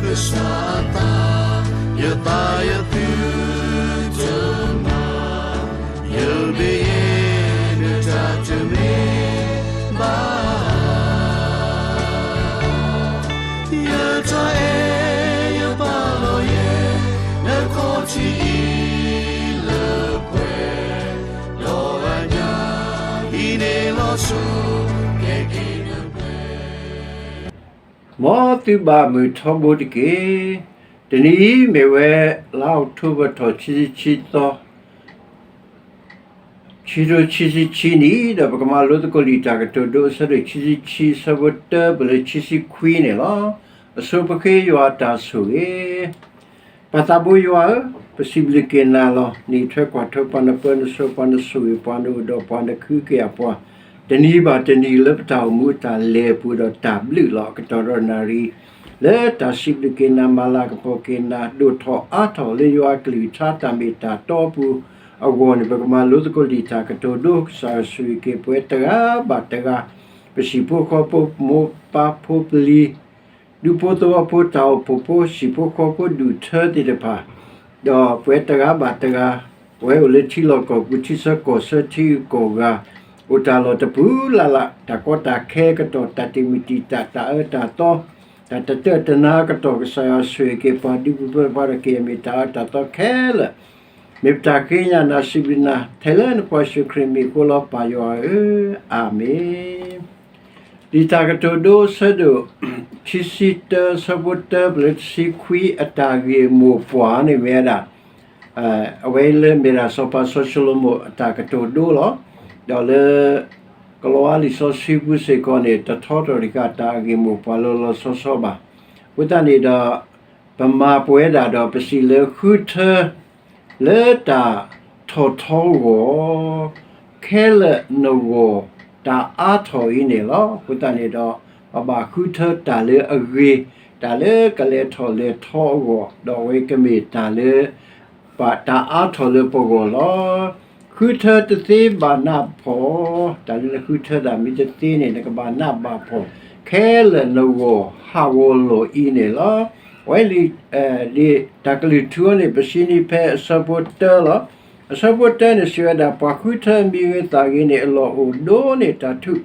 ကစၢ်အသး, ယသးယသုတမၤ, ယမ့ၢ်ယဲ နတၢ်တမ့ၢ်ဘၣ်. ယတၢ်အဲၣ်ယပာ်လီၤယဲ နခီၣ်ထံးအံၤလၢပှဲၤ, ဒီးအညၣ်အံၤန့ၣ်လီၤဆီ ကဲက့ၤနပှဲၤ. မ်သုဘၣ်မုာ်ထီဘိတက့ၢ်. တနံၤအံၤမ့ၢ်ဝဲ လါအီးကထိဘၢၣ်ထီၣ် ခံဆံခံသီ, ခံကထိခံဆံခံနံၣ်, ဒီးပကမၤလိသကိးလံာ်တၢ်ကတိၤဒိ အဆၢဒိၣ်ခံဆံခံ အဆၢဖိတၢ ပလၢခံဆံခွံန့ၣ်လီၤ. အဆိပဃ့ယွၤအတၢ်ဆိၣ်ဂ့ၤ ပၢ်သးဘိယွၤဧၢ, ပစံးဘျုးက့ၤနၤလီၤ. နအံးထွဲကွၢ်ထွဲပှၤ, နပၢနဆှၢပှၤ, နဆိၣ်ဂ့ၤပှၤ, နအိၣ်ဒီးပှၤ, နကဟုကယာ်ပှၤ, တနံၤဘၣ်တနံၤလၢပတၢ်အိၣ်မူအတၢ်လဲၤအပူၤဒီးတၢ်ဘျုးလီၤ. အကတီၢ်ဒီးနၣ်ရံၣ် လၢတၢ်စံးဘျုးက့ၤနၤ, မၤလၤကပီၤက့ၤနၤ, ဒိၣ်ထီၣ်အါထီၣ်လၢယွၤအကလုၢ်ကထါတၢ်မ့ၢ်တၢ်တီအပူၤအဂီၢ်န့ၣ် ပကမၤလိသကိးလံာ်တၢ်ကတိၤဒိ ကစၢ်ယွၤဆိၣ်ဂ့ၤက့ၤပဝဲတဂၤဘၣ်တဂၤ, ပဟံၣ်ဖိဃီဖိ, မိၢ်ပၢ်ဖိပလံၤ, ဒူဖိသဝီဖိ, တၢ်အိၣ်ဖှိၣ်ဖိ, ဟံၣ်ဖိဃီဖိဒူၣ်ထၢသ့ၣ်တဖၣ်, ဒီးပဝဲတဂၤဘၣ်တဂၤ, ပဝဲအိၣ်လၢထံလီၢ်ကီၢ်ပူၤ, ထံဆၢကီၢ်ဆၢ, ထံဂုၤကီၢ်ဂၤ, အိၣ်တၢ်လီၢ်တပူၤလၢ်လၢ်, တၢ်ကီတၢ်ခဲအကတီၢ်, တၢ်တမံၤတံာ်တာ်, တၢ်အၢတၢ်သီ, တၢ်တတၢၢ်တနါအကတီၢ်, ကစၢ်ယွၤဆိၣ်ဂ့ၤက့ၤပှၤဒူပူၤဖျဲးပှၤဒီးကယဲၢ်မ့ၢ်တၢ်အၢတၢ်သီခဲလၢာ်, မ့ၢ်ပတၢ်ဃ့ကညးနၤစံးဘျုးနၤ ထဲလၢနဖိယ့ၣ်ၡူးခရံာ်မံၤအဃိလီၤ ပၢ်ယွၤဧၢ, အၤမ့ၣ်. လံာ်တၢ်ကတိၤဒိ အဆၢဒိၣ်ခံဆံတၢ အဆၢဖိတၢ ပလၢတဆံခွံ အတၢ်ဂ့ၢ်မိၢ်ပှၢ်န့ၣ်မ့ၢ်ဝဲဒၣ် အဝဲလၢမ့ၢ်ဒၣ်စီၤပၤစီၤၡလိၤမိၣ်အတၢ်ကတိၤဒိလီၤ. ဒီးလၢ ကလံးဝါလံာ်စီဆှံပူၤစ့ၢ်ကီးန့ၣ် တထီထီၣ်တဃၣ်တၢ်ဂ့ၢ်မိၢ်ပှၢ်လီၤလီၤဆီဆီဘၣ်. အဃိသတးန့ၣ်ဒီး ပမၤပဝဲဒၣ်ဒီးပစံးလၢဃုထၢ လၢတၢ်ထီၣ်ထီဂီၢ် ခဲလၢာ်နဂီၢ်တၢ်အါထီၣ်အံၤန့ၣ်လီၤ. အဃိသတးန့ၣ်ဒီး ပဘၣ်ဃုထၢတၢ်လၢအဂ့ၤ, တၢ်လၢကလဲၤထီၣ်လဲၤထီအဂီၢ်, ဒီးအဝဲကမ့ၢ်တၢ်လၢ တၢ်အါထီၣ်လၢပဂီၢ်လီၤ. ဃုထၢတသ့ဘၣ်နးဖှီၣ်, တၢ်လၢနဃုထၢတၢ်မ့ၢ်တသ့န့ၣ် နကဘၣ်နးဘၣ်ဖှီၣ် ခဲလၢာ်နဂီၢ်ဟးဂီၤလီၤအံၤန့ၣ်လီၤ. အဝဲလံာ် တၢ်ကလုၢ်ထူအံၤန့ၣ် ပစံးန့ၢ်ဖဲအဆၢဖိတၢလီၤ. အဆၢဖိတၢန့ၣ်စံးဝဲဒၣ် ပှၤဃုထၢမံၤဂ့ၤသးဂ့ၤန့ၣ် အလီၢ်အိၣ်ဒိၣ်န့ၢ်တၢ်ထူး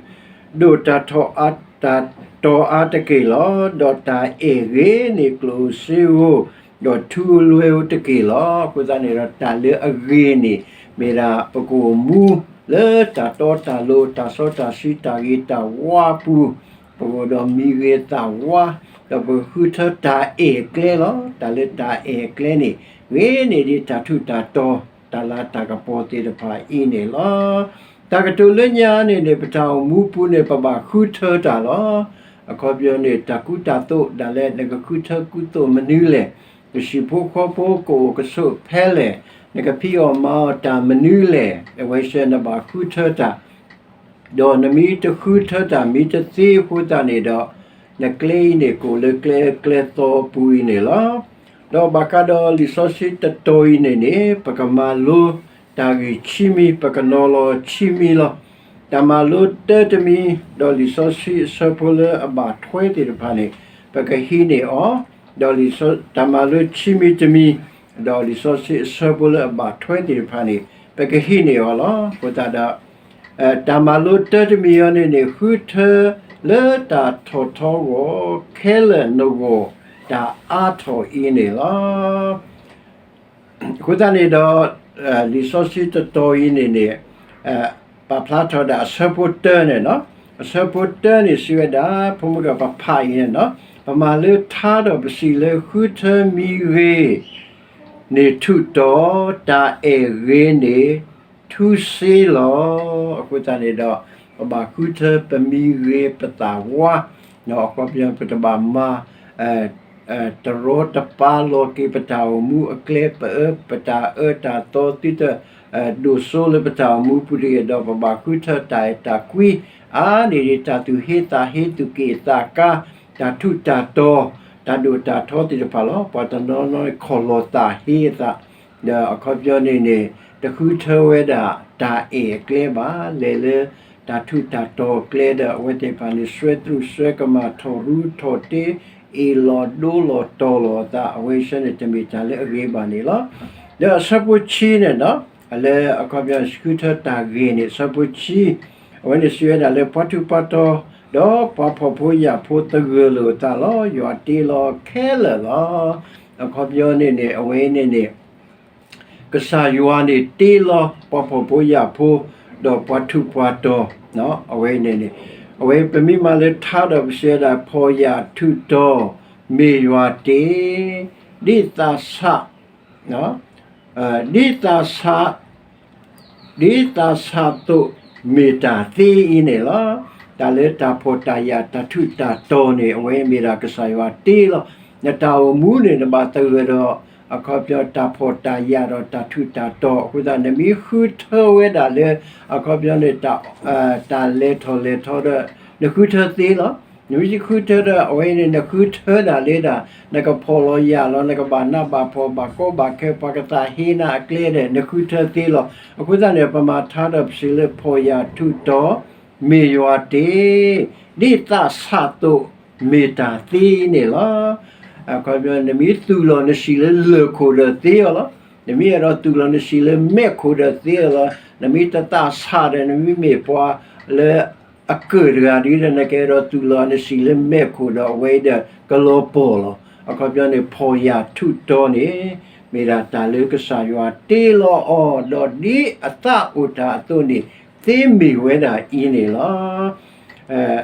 ဒိၣ်တၢ်ထီၣ်အါ တၢ်တီၤအါတက့ၢ်လီၤ. ဒီးတၢ်အဲၣ်ဂ့ၤန့ၣ် ကျိၣ်ဧိၤစ့ဧိၤ ဒီးထူဧိၤလွဲဧိၤတက့ၢ်လီၤ. အဃိသတးန့ၣ်ဒီး တၢ်လၢအဂ့ၤန့ၣ် မ့ၢ်ဒၣ်ပကအိၣ်မူလၢတၢ်တီတၢ်လိၤ တၢ်စီတၢ်ဆှံ တၢ်ဂ့ၤတၢ်ဝါအပူၤ, ပကအိၣ်ဒီးမံၤဂ့ၤသးဝါ, ဒီးပကဃုထၢတၢ်အဲၣ်အကျဲလီၤ. တၢ်လၢတၢ်အဲၣ်အကျဲန့ၣ် ဂ့ၤန့ၢ်ဒံးတၢ်ထူးတၢ်တီၤ တၢ်လၤတၢ်ကပီၤသ့ၣ်တဖၣ်အံၤန့ၣ်လီၤ. တၢ်ကတိၤလၢညါန့ၣ်န့ၣ် ပတၢ်အိၣ်မူပူၤန့ၣ် ပဘၣ်ဃုထၢတၢ်လီၤ. အခီပညီန့ၣ် တၢ်ကူတၢ်သိး ဒၣ်လဲာ်နကဃုထၢကူသိးမနုၤလဲၣ်, နဟံၣ်ဖိဃီဖိကအိၣ်ကဆိးဖဲလဲၣ်, နကဖံးအီၣ်မၤအီၣ်တၢ်မနုၤလဲၣ်, အဝဲဆဲနဘၣ်ဃုထၢတၢ် ဒီးနမ့ၢ်တဃုထၢတၢ်မ့ၢ်တသ့အဃိသတးန့ၣ်ဒီး နကျဲအံၤန့ၣ်ကအိၣ်လၢကျဲကျဲသီပူၤအံၤန့ၣ်လီၤ. ဒီးဘၣ်ဃးဒီးလံာ်စီဆှံတတီၤအံၤန့ၣ်န့ၣ် ပကမၤလိတၢ်ဂ့ၢ်ခံမံၤ ပကနီၤလီၤခံမံၤလီၤ. တၢ်မၤလိတၢတမံၤ ဒီးလံာ်စီဆှံအဆၢဖိလၢအဘၣ်ထွဲသ့ၣ်တဖၣ်န့ၣ် ပကဟံးန့ၢ်အီၤ, ဒီးလံာ်စီ တၢ်မၤလိခံမံၤတမံၤ ဒီးလံာ်စီဆှံအဆၢဖိလၢအဘၣ်ထွဲသ့ၣ်တဖၣ်န့ၣ် ပကဟံးန့ၢ်အီၤလီၤ. အဃိသတးဒီး တၢ်မၤလိတၢတမံၤအံၤန့ၣ်န့ၣ် ဃုထၢလၢတၢ်ထီၣ်ထီဂီၢ် ခဲလၢာ်နဂီၢ် တၢ်အါထီၣ်အံၤန့ၣ်လီၤ. အဃိသတးန့ၣ်ဒီး လံာ်စီဆှံတတီၤအံၤန့ၣ်န့ၣ် ပာ်ဖျါထီၣ်ဒၣ်အဆၢဖိတၢန့ၣ်လီၤ. အဆၢဖိတၢန့ၣ်စံးဝဲဒၣ် ဖိမုၣ်ကပဖးအံၤန့ၣ်လီၤ. ပမၤလၢထါဒီးပစံးလၢဃုထၢမံၤဂ့ၤ န့ၣ်ထူးတီၤ တၢ်အဲၣ်ဂ့ၤန့ၣ် ထူစ့လီၤ. အဃိသတးန့ၣ်ဒီး ပဘၣ်ဃုထၢပမံၤဂ့ၤပသးဝါ, အခီပညီပတဘၣ်မၤ တရီတပါလီၤက့ၤပတၢ်အိၣ်မူအကျဲ ပအၢ ပတၢ်အၢတၢ်သီသုတ ဒိၣ်စိလၢပတၢ်အိၣ်မူပူၤတဂ့ၤဒီး ပဘၣ်ဃုထၢတၢ်အဲၣ်တၢ်ကွံ အါန့ၢ်ဒံးတၢ်သူၣ်ဟ့သးဟ့ သူၣ်က့ၣ်သးကါ တၢ်ထူးတၢ်တီၤ တၢ်ဒိၣ်တၢ်ထီသ့ၣ်တဖၣ်လီၤ. ပှၤတနီၤနီၤန့ၣ် ခီၣ်လီၤသးဟ့အသး ဒီးအခီပညီန့ၣ်န့ၣ် တဃုထၢဝဲဒၣ်တၢ်အဲၣ်အကျဲဘၣ်. လဲၤလၢတၢ်ထူးတၢ်တီၤအကျဲဒီး အဝဲသ့ၣ်တဖၣ်န့ၣ် စွဲသရူးစွဲကမၣ် ထီၣ်ရူထီၣ်တ့ အ့ၣ်လီၤဒိလီၤတီၤလီၤအသး အဝဲဆၢန့ၣ် တမ့ၢ်တၢ်လၢအဂ့ၤဘၣ်န့ၣ်လီၤ. ဒီးအဆၢဖိခံန့ၣ်ဒီး အလၢအခီပညီဃုထၢတၢ်ဂ့ၤန့ၣ် အဆၢဖိခံ အဝဲန့ၣ်စံးဝဲဒၣ်လၢ ပှၤထူးပှၤတီၤ ဒီးပှၤဖှီၣ်ဖိယာ်ဖိသဂၢၢ်လိာ်အသးလီၤ. ယွၤတ့လီၤခဲလၢာ်လီၤ. အခီပညီန့ၣ်န့ၣ် အဝဲန့ၣ်န့ၣ် ကစၢ်ယွၤန့ၣ်တ့လီၤ ပှၤဖှီၣ်ဖိယာ်ဖိ ဒီးပှၤထူးပှၤတီၤ အဝဲန့ၣ်န့ၣ် အဝဲပမ့ၢ်မၤလၢထါဒီးပစံးဝဲဒၣ် ဖှီၣ်ယာ်ထူးတီၤ မ့ၢ်ယွၤတ့ ဒ်သးဆး ဒ်သးဆး ဒ်သးဆးသိးမ့ၢ်တၢ်သ့အံၤန့ၣ်လီၤ. တၢ်လၢတၢ်ဖှီၣ်တၢ်ယာ်တၢ်ထူးတၢ်တီၤန့ၣ် အဝဲမ့ၢ်ဒၣ်ကစၢ်ယွၤတ့လီၤ. နတၢ်အိၣ်မူန့ၣ် နဘၣ်သဂၢၢ်ဒီး အခီပညီတၢ်ဖှီၣ်တၢ်ယာ်ဒီးတၢ်ထူးတၢ်တီၤ အဃိသတး နမ့ၢ်ဃုထၢဝဲဒၣ်လၢ အခီပညီန့ၣ် တၢ်လဲၤထီၣ်လဲၤထီဒီး နဃုထၢသ့လီၤ. နမ့ၢ်ဃုထၢဒီး အဝဲန့ၣ် နဃုထၢဒၣ်လၢဒၣ် နကဖှီၣ်လီၤယာ်လီၤ နကဘၣ်နးဘၣ်ဖှီၣ် ဘၣ်ကီဘၣ်ခဲ ပှၤကသးဟ့နၤအကျဲဒီး နဃုထၢသ့လီၤ. အဃိသတးန့ၣ် ပမၤထါဒီးပစံးလၢ ဖှီၣ်ယာ်ထူးတီၤ မ့ၢ်ယွၤတ့ ဒ်သးဆးသိးမ့ၢ်တၢ်သ့န့ၣ်လီၤ. အခီပညီ နမ့ၢ်သူၣ်လီၤနဆံးလၢလၢၢ်ခိၣ်ဒီးသ့အီၤလီၤ. နမ့ၢ်အဲၣ်ဒိးသူၣ်လီၤနဆံးလၢမဲးခိၣ်ဒီးသ့အီၤလီၤ. နမ့ၢ်တသးဆးဒီး နမ့မ့ၢ်ပှၤလၢအကၢၣ်တဂၤဒ်ဒီး နကအဲၣ်ဒိးသူၣ်လီၤနဆံးလၢမဲးခိၣ်ဒီးအဝဲဒီးကလီၤပှီၢ်လီၤ. အခီပညီန့ၣ် ဖှီၣ်ယာ်ထူးတီၤန့ၣ် မ့ၢ်ဒၣ်တၢ်လၢကစၢ်ယွၤတ့လီၤအီၤ ဒီးဒ်အသးအိၣ်တၢ်အသိးန့ၣ် သ့မ့ၢ်ဝဲဒၣ်အံၤန့ၣ်လီၤ.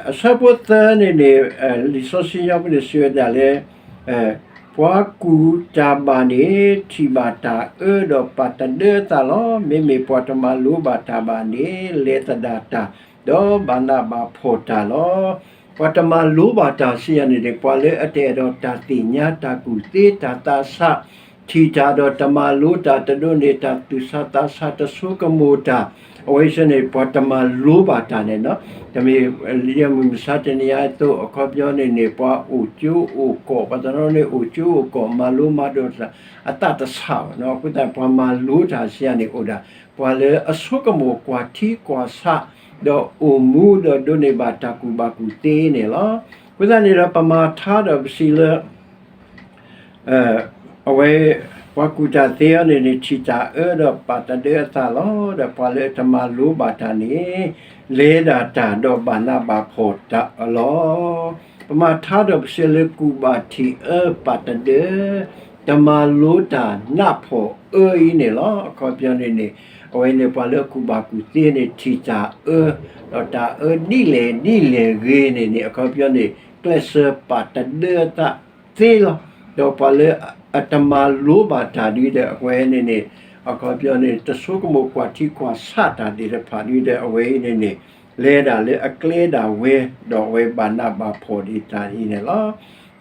အဆၢဖိသၢန့ၣ်န့ၣ် လံာ်စီဆှံညါပူၤန့ၣ်စံးဝဲဒၣ်လၢ ပှၤကူၣ်တၢ်ဘၣ်န့ၣ် ထံၣ်ဘၣ်တၢ်အၢဒီးပာ်တဒၢအသးလီၤ. မ့မ့ၢ်ပှၤတမၤလိဘၣ်တၢ်ဘၣ်န့ၣ် လဲၤသဒၣ်တၢ် ဒီးဘၣ်နးဘၣ်ဖှီၣ်တၢ်လီၤ. ပှၤတမၤလိဘၣ်တၢ်စံးယၤန့ၣ်န့ၣ် ပှၤလၢအတအဲၣ်ဒိးတၢ်သ့ၣ်ညါ တၢ်ကူၣ်သ့ တၢ်သးဆး ထံၣ်တၢ်ဒီးတမၤလိတၢ် တဒိးန့ၢ်တၢ်သူၣ်ဆးသးဆး တဆိကမိၣ်တၢ် အဝဲဆၢန့ၣ် ပှၤတမၤလိဘၣ်တၢ်န့ၣ်လီၤ. တမ့ၢ်လၢမုၢ်မဆါတနံၤအံၤအသိး အခီပညီန့ၣ်န့ၣ် ပှၤအိၣ်ကၠိအိၣ်ကီး ပှၤတနီၤန့ၣ်အိၣ်ကၠိအိၣ်ကီး မၤလိမၤဒိးတၢ် အသးတဆးဘၣ်နီၤ. အဃိသတး ပှၤမၤလိတၢ်စံးယၤန့ၣ်အိၣ်ဒၣ် ပှၤလၢအဆိကမိၣ်ကွၢ်ထံကွၢ်ဆး ဒီးအိၣ်မူဒီးဒိးန့ၢ်ဘၣ်တၢ်ကူၣ်ဘၣ်ကူၣ်သ့န့ၣ်လီၤ. အဃိသတးန့ၣ်ဒီး ပမၤထါဒီးပစံးလၢ အဝဲ ပှၤကူၣ်တၢ်သ့အီၤန့ၣ်န့ၣ် ထံၣ်တၢ်အၢဒီးပာ်တဒၢအသးလီၤ. ဒီးပှၤလၢအတမၤလိဘၣ်တၢ်န့ၣ် လဲၤဒၣ်တၢ်ဒီးဘၣ်နးဘၣ်ဖှီၣ်တၢ်လီၤ. ပမၤထါဒီးပစံးလၢကူၣ်ဘၣ်ထံၣ်အၢပာ်တဒၢ တမၤလိတၢ်နးဖှီၣ်အၢအံၤန့ၣ်လီၤ. အခီပညီန့ၣ်န့ၣ် အဝဲန့ၣ်ပှၤလၢအကူၣ်ဘၣ်ကူၣ်သ့န့ၣ် ထံၣ်တၢ်အၢ ဒီးတၢ်အၢဒ်လဲၣ်ဒ်လဲၣ်ဂ့ၤန့ၣ်န့ၣ် အခီပညီန့ၣ် ကျဲးစၢးပာ်တဒၢအသးသ့လီၤ. ဒီးပှၤလၢအတမၤလိဘၣ်တၢ်ဒ်ဒီး အဝဲန့ၣ်န့ၣ် အခီပညီန့ၣ် တဆိကမိၣ်ကွၢ်ထံကွၢ်ဆးတၢ်သ့ၣ်တဖၣ်ဒ်ဒီး အဝဲအံၤန့ၣ်န့ၣ် လဲၤဒၣ်လၢအကျဲဒၣ်ဝဲ ဒီးအဝဲဘၣ်နးဘၣ်ဖှီၣ်ဒံးတၢ်အံၤန့ၣ်လီၤ.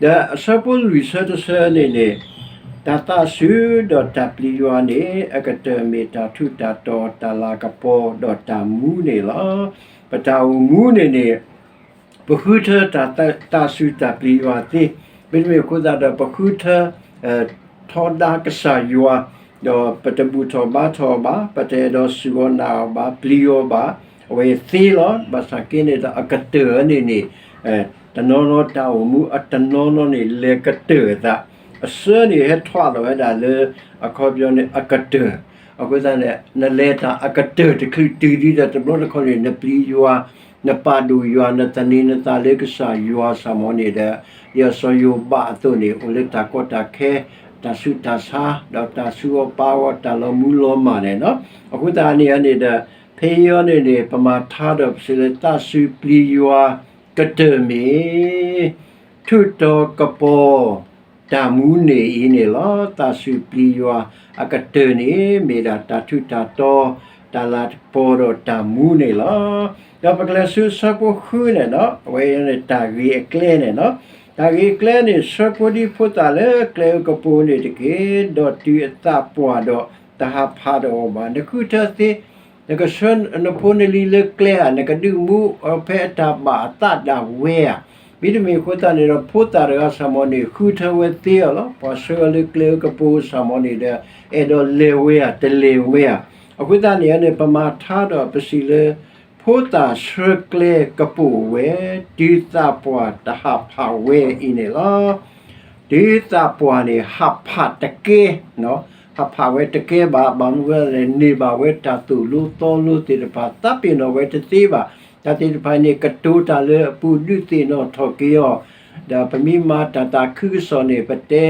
ဒီးအဆၢဖိလွံၢ်ဆၢတဆၢန့ၣ်န့ၣ် တၢ်သးစူၤဒီးတၢ်ပျံၤယွၤန့ၣ် အကတၢၢ်မ့ၢ်တၢ်ထူးတၢ်တီၤ တၢ်လၤကပီၤဒီးတၢ်မူန့ၣ်လီၤ. ပတၢ်အိၣ်မူန့ၣ်န့ၣ် ပဃုထၢတၢ်သးစူၤတၢ်ပျံၤယွၤသ့, မ့တမ့ၢ်အဃိသတးဒီး ပဃုထၢ ထီဒါကစၢ်ယွၤ, ဒီးပတဘူၣ်ထီၣ်ဘါထီၣ်အီၤဘၣ်, ပတအဲၣ်ဒိးစူၢ်အီၤနာ်အီၤဘၣ်, ပျံၤအီၤဘၣ်, အဝဲသ့လီၤ. ဘၣ်ဆၣ်က့န့ၣ်ဒီးအကတၢၢ်န့ၣ်န့ၣ် တနီၤနီၤတၢ်အိၣ်မူအတနီၤနီၤန့ၣ် လဲၤကတၢၢ်အသး, အဆၢန့ၣ်ဟဲထီၣ်လီၤဝဲဒၣ်လၢ အခီပညီန့ၣ် အကတၢၢ်, အဃိသတးန့ၣ် နလဲၤတၢ်အကတၢၢ်တချုးတုၤဒံးဒီး တဘျီတခီၣ်န့ၣ် နပျံၤယွၤ, နပာ်ဒိၣ်ယွၤ, နသန့ၤနသးလၢကစၢ်ယွၤစ့ၢ်မီၤန့ၣ်ဒီး ဒ်စီၤယိၤဘးအသိးန့ၣ် အိၣ်လၢတၢ်ကီတၢ်ခဲ, တၢ်ဆူးတၢ်ဆါ, ဒီးတၢ်ဆူးအီၣ်ပာ်အီၣ်, တၢ်လီၤမူလီၤမၢ်န့ၣ်လီၤ. အဃိသတးန့ၣ်န့ၣ်ဒီး ဖဲအံၤန့ၣ်န့ၣ် ပမၤထါဒီးပစံးလၢ သးစူၤပျံၤယွၤကတၢၢ်မ့ၢ် ထူးတီၤကပီၤ တၢ်မူန့ၣ်အံၤန့ၣ်လီၤ. သးစူၤပျံၤယွၤအကတၢၢ်န့ၣ် မ့ၢ်ဒၣ်တၢ်ထူးတၢ်တီၤ, တၢ်လၤကပီၤဒီးတၢ်မူန့ၣ်လီၤ. ဒီးပကလဲၤဆူအဆၢဖိဃုန့ၣ်ဒီး အဝဲန့ၣ်တၢ်ဂ့ၤအကျဲန့ၣ်လီၤ. တၢ်ဂ့ၤအကျဲန့ၣ် ဆှၢဖိဒံဖိသၣ်လၢကျဲအကပူၤန့ၣ်တက့ၢ်. ဒီးတုၤအသးပှၢ်ဒီး တဟးဖးဒီးအီၤဘၣ်. နဃုထၢသ့ နကဆှၢနဖိနလံၤလၢကျဲဧါ, နကဒုးမူအီၤဖဲအတၢ်ဘၣ်အသးဒၣ်ဝဲဧါ. မ့တမ့ၢ်အဃိသတးန့ၣ်ဒီး ဖိသၣ်တဂၤစ့ၢ်မီၤန့ၣ် ဃုထၢဝဲသ့အီၤလီၤ. ပှၤဆှၢအီၤလၢကျဲအကပူၤစ့ၢ်မီၤန့ၣ်ဒီး အဲၣ်ဒိးလဲၤဝဲဧါ, တလဲၤဝဲဧါ. အဃိသတးန့ၣ်န့ၣ် ပမၤထါဒီးပစံးလၢ ဖိ ဖိသၣ်ဆှၢကျဲကပိာ်ဝဲ, တုၤသးပှၢ်တဟးဖးဝဲအံၤန့ၣ်လီၤ. တုၤသးပှၢ်န့ၣ် ဟးဖးတကဲ, ဟးဖးဝဲတကဲဘၣ်, ဘၣ်မနုၤလဲၣ်န့ၣ် န့ၢ်ဘၣ်ဝဲတၢ်သိၣ်လိသီလိသ့ၣ်တဖၣ် သးပ့ၤနီၣ်ဝဲတသ့ဘၣ်. တၢ်သ့ၣ်တဖၣ်န့ၣ် ကတိၤတၢ်လၢအပူၤဒုးသ့ၣ်နီၣ်ထီၣ်က့ၤအီၤ, ဒီးပမ့ၢ်မၤတၢ်သးခုကစီၣ်န့ၣ် ပတဲ,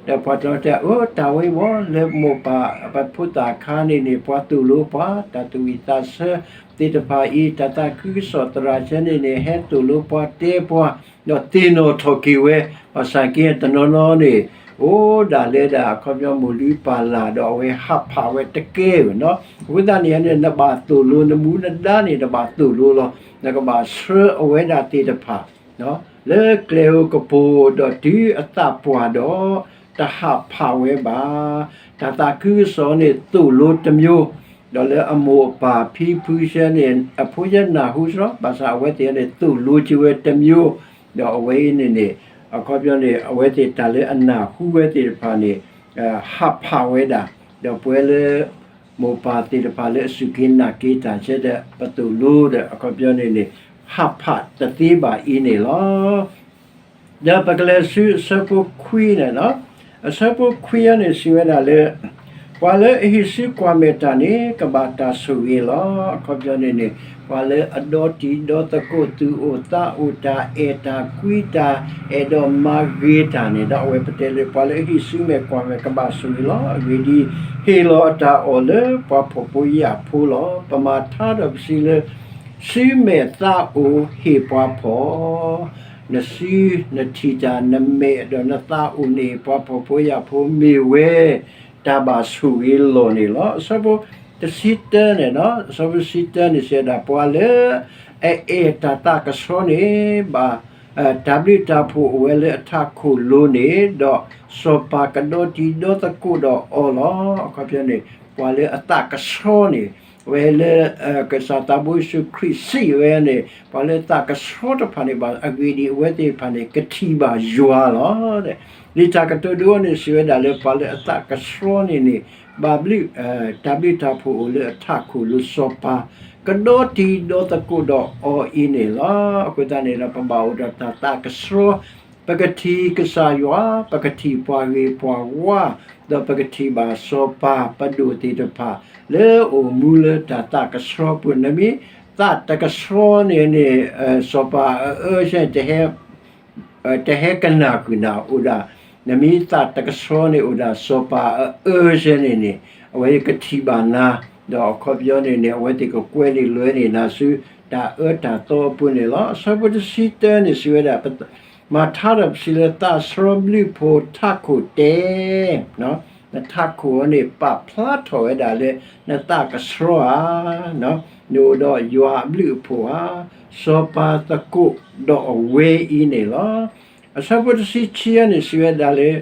ဒီးပှၤတနီၤတဲ အိ တၢ်ဝဲအံၤဝဲ လၢမိၢ်ပၢ်ပဖိသၣ်အခါန့ၣ်န့ၣ် ပှၤသိၣ်လိပှၤ တၢ်သူၣ်ဝံၣ်သးဆၢသ့ၣ်တဖၣ်အံၤ တၢ်သးခုကစီၣ်သရၣ်ဆၢန့ၣ်န့ၣ် ဟဲသိၣ်လိပှၤတဲပှၤ, ဒီးသ့ၣ်နီၣ်ထီၣ်က့ၤဝဲ, ဘၣ်ဆၣ်က့တနီၤနီၤန့ၣ် အိၣ်ဒၣ်လၢဒၣ်အခီပညီမိၢ်လုၢ်ပၢ်လၢ် ဒီးအဝဲဟးဖးဝဲတကဲဧၢနီၤ. အဃိသတးန့ၣ်န့ၣ် နဘၣ်သိၣ်လိ နမူနဒါန့ၣ် နဘၣ်သိၣ်လိလီၤ. နကဘၣ်ဆှၢအဝဲဒၣ်သ့ၣ်တဖၣ် လၢကျဲဧိၤကပိာ် ဒီးတုၤအသးပှၢ်ဒီး တဟးဖးဝဲဘၣ်. တၢ်သးခုကစီၣ်န့ၣ်သိၣ်လိတမျိုး, ဒီးလၢအမိၢ်အပၢ်ဖံဖုဆၢန့ၣ် အဖိဆၢနၢ်ဟူစ့ၢ်ကီး ဘၣ်ဆၣ်အဝဲသ့ၣ်န့ၣ် သိၣ်လိက့ၤဝဲတမျိုး, ဒီးအဝဲအံၤန့ၣ်န့ၣ် အခီပညီန့ၣ် အဝဲသ့ၣ်တၢ်လၢအနၢ်ဟူဝဲသ့ၣ်တဖၣ်န့ၣ် ဟးဖးဝဲဒၣ်, ဒီးပဝဲလၢ မိၢ်ပၢ်သ့ၣ်တဖၣ်လၢအစူၢ်က့ၤနာ်က့ၤတၢ်ဆၢဒီး ပသိၣ်လိဒီး အခီပညီန့ၣ်န့ၣ် ဟးဖးတသ့ဘၣ်အံၤန့ၣ်လီၤ. ဒီးပကလဲၤဆူအဆၢဖိခွံန့ၣ်လီၤ. အဆၢဖိခွံအံၤန့ၣ် စံးဝဲဒၣ်လၢ ပှၤလၢအဟံးစုကွၢ်မဲာ်တၢ်န့ၣ် ကဘၣ်တၢ်ဆိၣ်ဂ့ၤလီၤ. အခီပညီန့ၣ်န့ၣ် ပှၤလၢအဒီတံၤဒီသကိး သူၣ်အိၣ်သးအိၣ်တၢ် အဲၣ်တၢ်ကွံတၢ် အဲၣ်ဒိးမၤဂ့ၤတၢ်န့ၣ် ဒီးအဝဲပတဲလၢ ပှၤလၢအဟံးစုမဲာ်ကွၢ်မဲာ် ကဘၣ်ဆိၣ်ဂ့ၤလီၤ. အဂ့ၢ်ဒ်အံၤ, ဟ့ၣ်လီၤအတၢ်အီၣ်လၢပှၤဖှီၣ်ဖိယာ်ဖိလီၤ. ပမၤထါဒီးပစံးလၢ စုမဲာ်သးအိၣ်ဟ့ၣ်ပှၤဖှီၣ်, နစု နထံၣ်တၢ် နမဲာ်ဒီးနသးအိၣ်န့ၣ် ပှၤဖှီၣ်ဖိယာ်ဖိမ့ၢ်ဝဲ တၢ်ဘၣ်ဆိၣ်ဂ့ၤလီၤန့ၣ်လီၤ. အဆၢဖိတဆံတၢန့ၣ်, အဆၢဖိတဆံတၢန့ၣ်စံးဝဲဒၣ် ပှၤလၢအအဲၣ်တၢ်သးကဆှီန့ၣ် ဘၣ် တၢ်ဘျုးတၢ်ဖှိၣ်အိၣ်ဝဲလၢအထးခိၣ်လိၤန့ၣ်, ဒီးစီၤပၤကဒီတံၤဒီသကိးဒီးအီၤလီၤ. အခီပညီန့ၣ် ပှၤလၢအသးကဆှီန့ၣ် အဝဲလၢ ကစၢ်သးဘိယ့ၣ်ၡူးခရံာ်စံးဝဲန့ၣ် ပှၤလၢသးကဆှီတဖၣ်န့ၣ်ဘၣ် အဂ့ၢ်ဒ်အံၤ အဝဲသ့ၣ်တဖၣ်န့ၣ် ကထံၣ်ဘၣ်ယွၤလီၤ. လံာ်တၢ်ကတိၤဒိန့ၣ် စံးဝဲဒၣ်လၢ ပှၤလၢအသးကဆှီန့ၣ်န့ၣ် ဘၣ်ဘျုး တၢ်ဘျုးတၢ်ဖှိၣ်အိၣ်လၢအထးခိၣ်လိၤ စီၤပၤ ကဒီတံၤဒီသကိးဒီးအီၤအံၤန့ၣ်လီၤ. အဃိသတးန့ၣ်ဒီး ပဘၣ်အိၣ်ဒီးတၢ်သးကဆှီ ပကထံၣ်ကစၢ်ယွၤ, ပကထံၣ်ပှၤဂ့ၤပှၤဝါ, ဒီးပကထံၣ်ဘၣ်စီၤပၤပဒိၣ်သ့ၣ်တဖၣ် လၢအအိၣ်မူလၢတၢ်သးကဆှီပူၤ, နမ့ၢ်သးတကဆှီန့ၣ်န့ၣ် စီၤပၤအအၢဆၢန့ၣ် တဟဲကနၣ်ဃုာ်နၤအိၣ်ဒၣ်, နမ့ၢ်သးတကဆှီန့ၣ်အိၣ်ဒၣ်စီၤပၤအအၢဆၢန့ၣ်န့ၣ် အဝဲကထံၣ်ဘၣ်နၤ, ဒီးအခီပညီန့ၣ်န့ၣ် အဝဲသ့ၣ်ကကွဲးလံာ်လွဲန့ၢ်နၤဆူ တၢ်အၢတၢ်သီအပူၤန့ၣ်လီၤ. အဆၢဖိတဆံတၢန့ၣ် စံးဝဲဒၣ် မၤထါဒီးပစံးလၢ သးစရီဘျုးဖိထးခိၣ်တဲ နထးခိၣ်အံၤန့ၣ် ပာ်ဖျါထီၣ်ဝဲဒၣ်လၢ နသးကဆှီဧါ, နအိၣ်ဒီးယွၤအဘျုးအဖှိၣ်ဧါ, စီၤပၤသကိးဒီးအဝဲအံၤန့ၣ်လီၤ. အဆၢဖိတဆံခံန့ၣ် စံးဝဲဒၣ်လၢ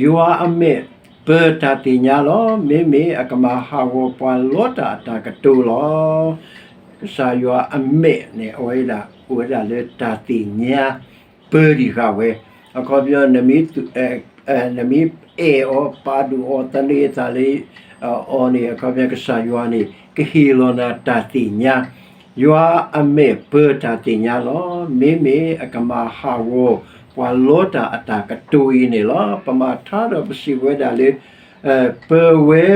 ယွၤအမဲာ်ပၢၤတၢ်သ့ၣ်ညါလီၤ. မ့မ့ၢ်အကမၤဟးဂီၤပှၤလီတၢ်အတၢ်ကတိၤလီၤ. ကစၢ်ယွၤအမဲာ်န့ၣ် အဝဲဒၣ်အိၣ်ဝဲဒၣ်လၢတၢ်သ့ၣ်ညါ ပၢၤဒံးဃာ်ဝဲ, အခီပညီ နမ့ၢ်အဲၣ်အီၤ ပာ်ဒိၣ်အီၤ သန့ၤအသးလၢအီၤန့ၣ် အခီပညီ ကစၢ်ယွၤန့ၣ် ကဟ့ၣ်လီၤနၤတၢ်သ့ၣ်ညါ, ယွၤအမဲာ်ပၢၤတၢ်သ့ၣ်ညါလီၤ. မ့မ့ၢ်အကမၤဟးဂီၤ ပှၤလီတၢ်အတၢ်ကတိၤအံၤန့ၣ်လီၤ. ပမၤထါဒီးပစံးဝဲဒၣ်လၢ ပၢၤဝဲ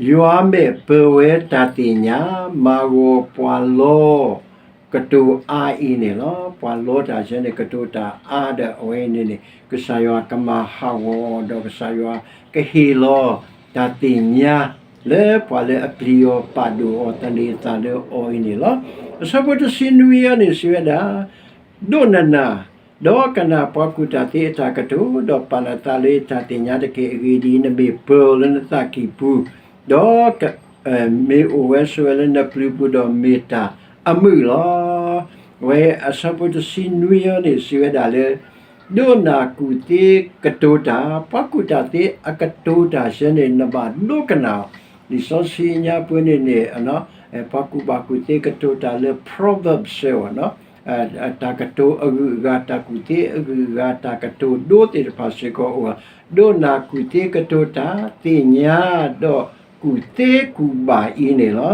ယွၤမဲာ်ပၢၤဝဲတၢ်သ့ၣ်ညါ မၤဂီၤပှၤလီ ကတိၤအါအံၤန့ၣ်လီၤ. ပှၤလီတၢ်ဆၢန့ၣ် ကတိၤတၢ်အါဒီးအဝဲအံၤန့ၣ်န့ၣ် ကစၢ်ယွၤကမၤဟးဂီၤဒီးကစၢ်ယွၤကဟ့ၣ်လီၤတၢ်သ့ၣ်ညါ လၢပှၤလၢအပျံၤအီၤပာ်ဒိၣ်အီၤသန့ၤအသးလၢအီၤအံၤန့ၣ်လီၤ. အဆၢဖိတဆံနွံအံၤန့ၣ် စံးဝဲဒၣ် ဒိးနနၢ် ဒီးကနၣ်ပှၤကူၣ်တၢ်သ့အတၢ်ကတိၤ, ဒီးပာ်နသးလၢတၢ်သ့ၣ်ညါတက့ၢ်. အဂ့ၢ်ဒ်အံၤ, နမ့ၢ်ပၢၤအီၤလၢနသးကံၢ်ပူၤ, ဒီး မ့ၢ်အိၣ်ဝဲဆိးဝဲလၢနပျုၤပူၤဒီးမ့ၢ်တၢ်အမုာ်လီၤ. အဝဲအဆၢဖိတဆံနွံအံၤန့ၣ် စံးဝဲဒၣ်လၢ ဒိးနၢ်ကူၣ်သ့ကတိၤတၢ်, ပှၤကူၣ်တၢ်သ့အကတိၤတၢ်ဆၢန့ၣ် နဘၣ်ဒိကနၣ်အီၤ. လံာ်စီဆှံညါပှဲၤန့ၣ်န့ၣ် ပှၤကူၣ်ဘၣ်ကူၣ်သ့ကတိၤတၢ်လၢ Proverbs စဲဝဲ တၢ်ကတိၤအဂုၤအဂၤ, တၢ်ကူၣ်သ့အဂုၤအဂၤ, တၢ်ကတိၤဒိသ့ၣ်တဖၣ်စ့ၢ်ကီးအိၣ်, ဒိးနၢ်ကူၣ်သ့ကတိၤတၢ်, သ့ၣ်ညါဒီး ကူၣ်သ့ကူၣ်ဘၣ်အံၤန့ၣ်လီၤ.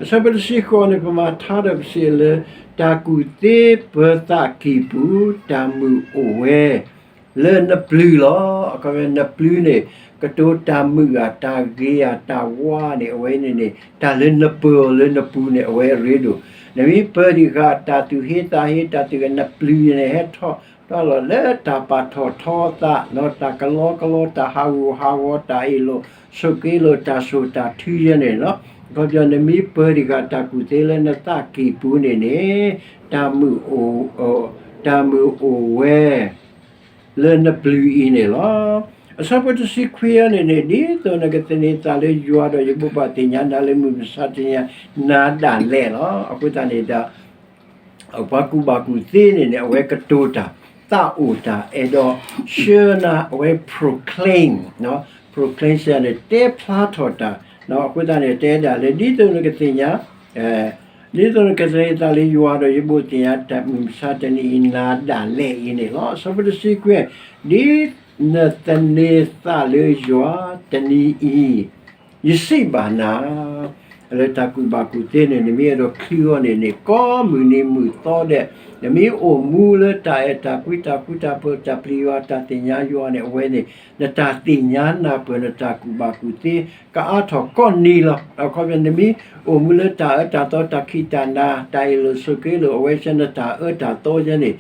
အဆၢဖိတဆံဃိးန့ၣ် ပမၤထါဒီးပစံးလၢ တၢ်ကူၣ်သ့ပၢၤသးကံၢ်ပူၤ တၢ်မုာ်အိၣ်ဝဲ လၢနပျုၤလီၤ. အခီပညီနပျုၤန့ၣ် ကတိၤတၢ်မုာ်ဧါ တၢ်ဂ့ၤဧါ တၢ်ဝါန့ၣ် အဝဲန့ၣ်န့ၣ် တၢ်လၢနပၢၤအီၤလၢနပူၤန့ၣ် အဝဲအရ့ဒိၣ်. နမ့ၢ်ပၢၤတံၢ်ဃာ်တၢ်သူၣ်ဟ့သးဟ့ တၢ်သူၣ်ကနပျုၤန့ၣ် ဟဲထီၣ်ထီၣ်လီၤလၢတၢ်ပာ်ထီၣ်ထီအသး တၢ်ကလီကလီ တၢ်ဟးဂူာ်ဟးဂီၤ တၢ်အ့ၣ်လိာ် ဆိးက့လိာ် တၢ်ဆိၣ်တၢ်ထုယဲန့ၣ်လီၤ. အခီပညီနမ့ၢ်ပၢၤတံၢ်ဃာ်တၢ်ကူၣ်သ့လၢနသးကံၢ်ပူၤန့ၣ်န့ၣ် တၢ်မုာ်အိၣ် တၢ်မုာ်အိၣ်ဝဲ လၢနပျုၤအံၤန့ၣ်လီၤ. အဆၢဖိတဆံခွံအံၤန့ၣ်န့ၣ် ဒ်သိးနကသန့ၤသးလၢယွၤဒီးယဘိးဘၣ်သ့ၣ်ညါနၤလၢမုၢ်မဆါတနံၤညါ နၤဒၣ်လဲာ်လီၤ. အဃိသတးန့ၣ်ဒီး ပှၤကူၣ်ဘၣ်ကူၣ်သ့န့ၣ်န့ၣ် အဝဲကတိၤတၢ် သးအိၣ်တၢ် အဲၣ်ဒိးဆှၢနၤ အဝဲ proclaim, proclaim စ့ၢ်န့ၣ် တဲဖျါထီၣ်တၢ်, အဃိသတးန့ၣ် တဲဒၣ်လၢ ဒ်သိးနကသ့ၣ်ညါ ဒ်သိးနကသန့ၤသးလၢယွၤဒီးယဘိးသ့ၣ်ညါ တၢ်မုၢ်မဆါတနံၤအံၤ နၤဒၣ်လဲာ်အံၤန့ၣ်လီၤ. အဆၢဖိတဆံခွံ, ဒ်နသန့ၤသးလၢယွၤတနံၤအံၤ ယစံးဘၣ်နၤ လၢတၢ်ကူၣ်ဘၣ်ကူၣ်သ့န့ၣ် နမ့ၢ်အဲၣ်ဒိးချံအီၤန့ၣ်န့ၣ် ကိးမုၢ်နံၤမုၢ်သီဒဲး နမ့ၢ်အိၣ်မူလၢတၢ်အဲၣ်တၢ်ကွံ တၢ်ဃူတၢ်ဖိး တၢ်ပျံၤယွၤ တၢ်သ့ၣ်ညါယွၤန့ၣ် အဝဲန့ၣ် နတၢ်သ့ၣ်ညါနၢ်ပၢၢ် နတၢ်ကူၣ်ဘၣ်ကူၣ်သ့ ကအါထီၣ်ကိးနံၤလီၤ. အခီပညီ နမ့ၢ်အိၣ်မူလၢတၢ်အၢတၢ်သီ တၢ်ခံးတၢ်နၤ တၢ်အ့ၣ်လိာ်ဆိးက့လိာ် အဝဲဆၢနတၢ်အၢတၢ်သီယဲန့ၣ်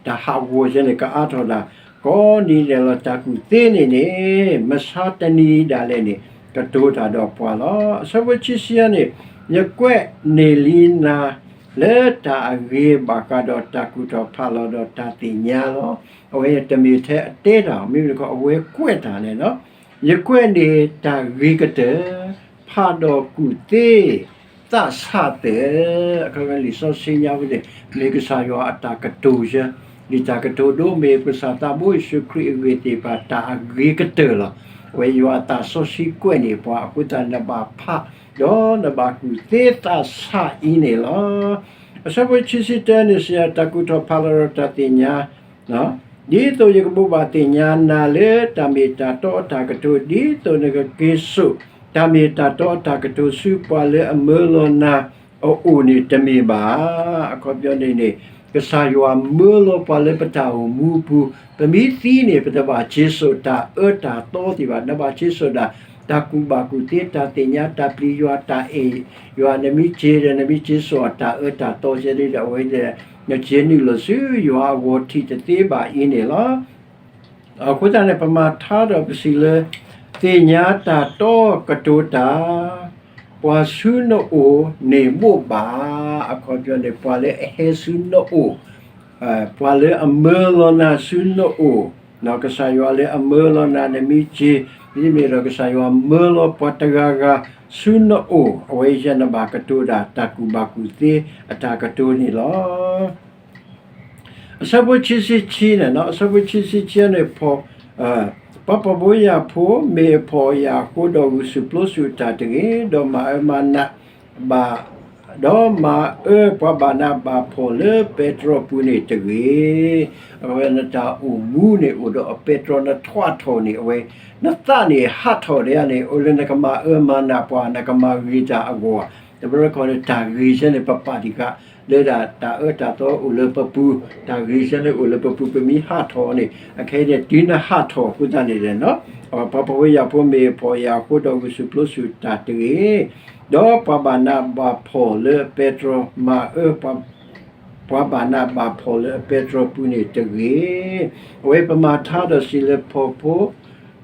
တၢ်ဟးဂီၤယဲန့ၣ် ကအါထီၣ်ဒၣ် ကိးနံၤဒဲးလီၤ. တၢ်ကူၣ်သ့န့ၣ်န့ၣ် မဆါတနံၤဒၣ်လဲာ်န့ၣ် ကတိၤတၢ်ဒီးပှၤလီၤ. အဆၢဖိခံဆံန့ၣ် ယကွဲးန့ၢ်လံနၤ လၢတၢ်အဂ့ၤဘၣ်ဃးဒီးတၢ်ကူၣ်ထီၣ်ဖးလီၤဒီးတၢ်သ့ၣ်ညါလီၤ. အဝဲတမ့ၢ်ထဲအတဲတၢ် မ့မ့ၢ်တခီ အဝဲကွဲးတၢ်န့ၣ်လီၤ. ယကွဲးန့ၢ်တၢ်ဂ့ၤကတၢၢ် ဖးဒီးကူၣ်သ့ သးဆးသၢၣ်, အခီပညီလံာ်စီဆှံညါဝဲန့ၣ် မ့ၢ်ကစၢ်ယွၤအတၢ်ကတိၤယဲ, လံာ်တၢ်ကတိၤဒိၣ်မ့ၢ် ပကစၢ်သးဘိယ့ၣ်ၡူးခရံာ်အဂ့ၢ်သ့ၣ်တဖၣ် တၢ်အဂ့ၤကတၢၢ်လီၤ. အဝဲယွၤအသးစီဆှံကွဲးန့ၢ်ပှၤ အဃိသတးနဘၣ်ဖး ဒီးနဘၣ်ကူၣ်သ့သးဆးအံၤန့ၣ်လီၤ. အဆၢဖိခံဆံတၢန့ၣ်စံး တၢ်ကူၣ်ထီၣ်ဖးလီၤဒီးတၢ်သ့ၣ်ညါ ဒ်သိးယကဘိးဘၣ်သ့ၣ်ညါနၤလၢတၢ်မ့ၢ်တၢ်တီအတၢ်ကတိၤ ဒ်သိးနကက့ၤစိာ် တၢ်မ့ၢ်တၢ်တီအတၢ်ကတိၤဆူပှၤလၢအမၢလီၤနၤအအိၣ်န့ၣ်တမ့ၢ်ဘၣ်. အခီပညီန့ၣ်န့ၣ် ကစၢ်ယွၤမၢလီၤပှၤလၢပတၢ်အိၣ်မူပူၤ, ပမ့ၢ်သံန့ၣ် ပတဘၣ်က့ၤစိာ်တၢ်အၢတၢ်သီသ့ၣ်ဘၣ်, နဘၣ်က့ၤစိာ်ဒၣ် တၢ်ကူၣ်ဘၣ်ကူၣ်သ့ တၢ်သ့ၣ်ညါ တၢ်ပျံၤယွၤ တၢ်အဲၣ်ယွၤ နမ့ၢ်က့ၤဒီး နမ့ၢ်က့ၤစိာ်အီၤတၢ်အၢတၢ်သီယဲဒၣ် အဝဲဒၣ် နက့ၤနုာ်လီၤဆူယွၤအဂီၢ်ထံးတသ့ဘၣ်အံၤန့ၣ်လီၤ. အဃိသတးန့ၣ် ပမၤထါဒီးပစံးလၢ သ့ၣ်ညါတၢ်တီကတိၤတၢ်, ပှၤဆူနအိၣ်န့ၣ်ဘိးဘၣ်, အခီပညီန့ၣ် ပှၤလၢအဟဲဆူနအိၣ် ပှၤလၢအမၢလီၤနၤဆူနအိၣ်, ကစၢ်ယွၤလၢအမၢလီၤနၤ နမ့ၢ်က့ၤ, မ့တမ့ၢ်ဒီးကစၢ်ယွၤမၢလီၤပှၤတဂၤဂၤဆူနအိၣ်, အဝဲယဲနဘၣ်ကတိၤဒၣ်တၢ်ကူၣ်ဘၣ်ကူၣ်သ့အတၢ်ကတိၤန့ၣ်လီၤ. အဆၢဖိခံဆံခံန့ၣ်, အဆၢဖိခံဆံခံန့ၣ် ပှၤဖှီၣ်ဖိယာ်ဖိမ့ၢ်အဖှီၣ်အယာ်အဃိဒီးဂုာ်ဆူၣ်ပျိဆူၣ်တၢ်တဂ့ၤ, ဒီးမၤအၢမၤနးဘၣ် ဒီးမၤအၢပှၤဘၣ်နးဘၣ်ဖှီၣ်လၢပဲတြီပူၤန့ၣ်တဂ့ၤ. အဝဲနတၢ်အိၣ်မူန့ၣ် အိၣ်ဒီးအပဲတြီ နထွးထီၣ်န့ၣ် အဝဲ နသးန့ၣ်ဟးထီၣ်ဒၣ်န့ၣ် အိၣ်လၢနကမၤအၢမၤနးပှၤ နကမၤဂ့ၤတၢ်အဂီၢ်, တဘျီတခီၣ်န့ၣ် တၢ်ဂ့ၤဆၢန့ၣ် ပပာ်တံၢ်ဃာ် လၢဒၣ်တၢ်အၢတၢ်သီအိၣ်လၢပပူၤ, တၢ်ဂ့ၤဆၢန့ၣ်အိၣ်လၢပပူၤ ပမ့ၢ်ဟးထီၣ်န့ၣ် အခဲအံၤန့ၣ် တုၤနဟးထီၣ်အဃိသတးန့ၣ် ပှၤဖှီၣ်ဖိယာ်ဖိမ့ၢ်အဖှီၣ်အယာ်အဃိဒီးဂုာ်ဆူၣ်ပျိဆူၣ်တၢ်တဂ့ၤ, ဒီးပှၤဘၣ်နးဘၣ်ဖှီၣ်လၢအပဲတြီ မၤအၢ ပှၤဘၣ်နးဘၣ်ဖှီၣ်လၢအပဲတြီပူၤန့ၣ်တဂ့ၤ. အဝဲပမၤထါဒီးစံးလၢ ဖှီၣ်ဖိ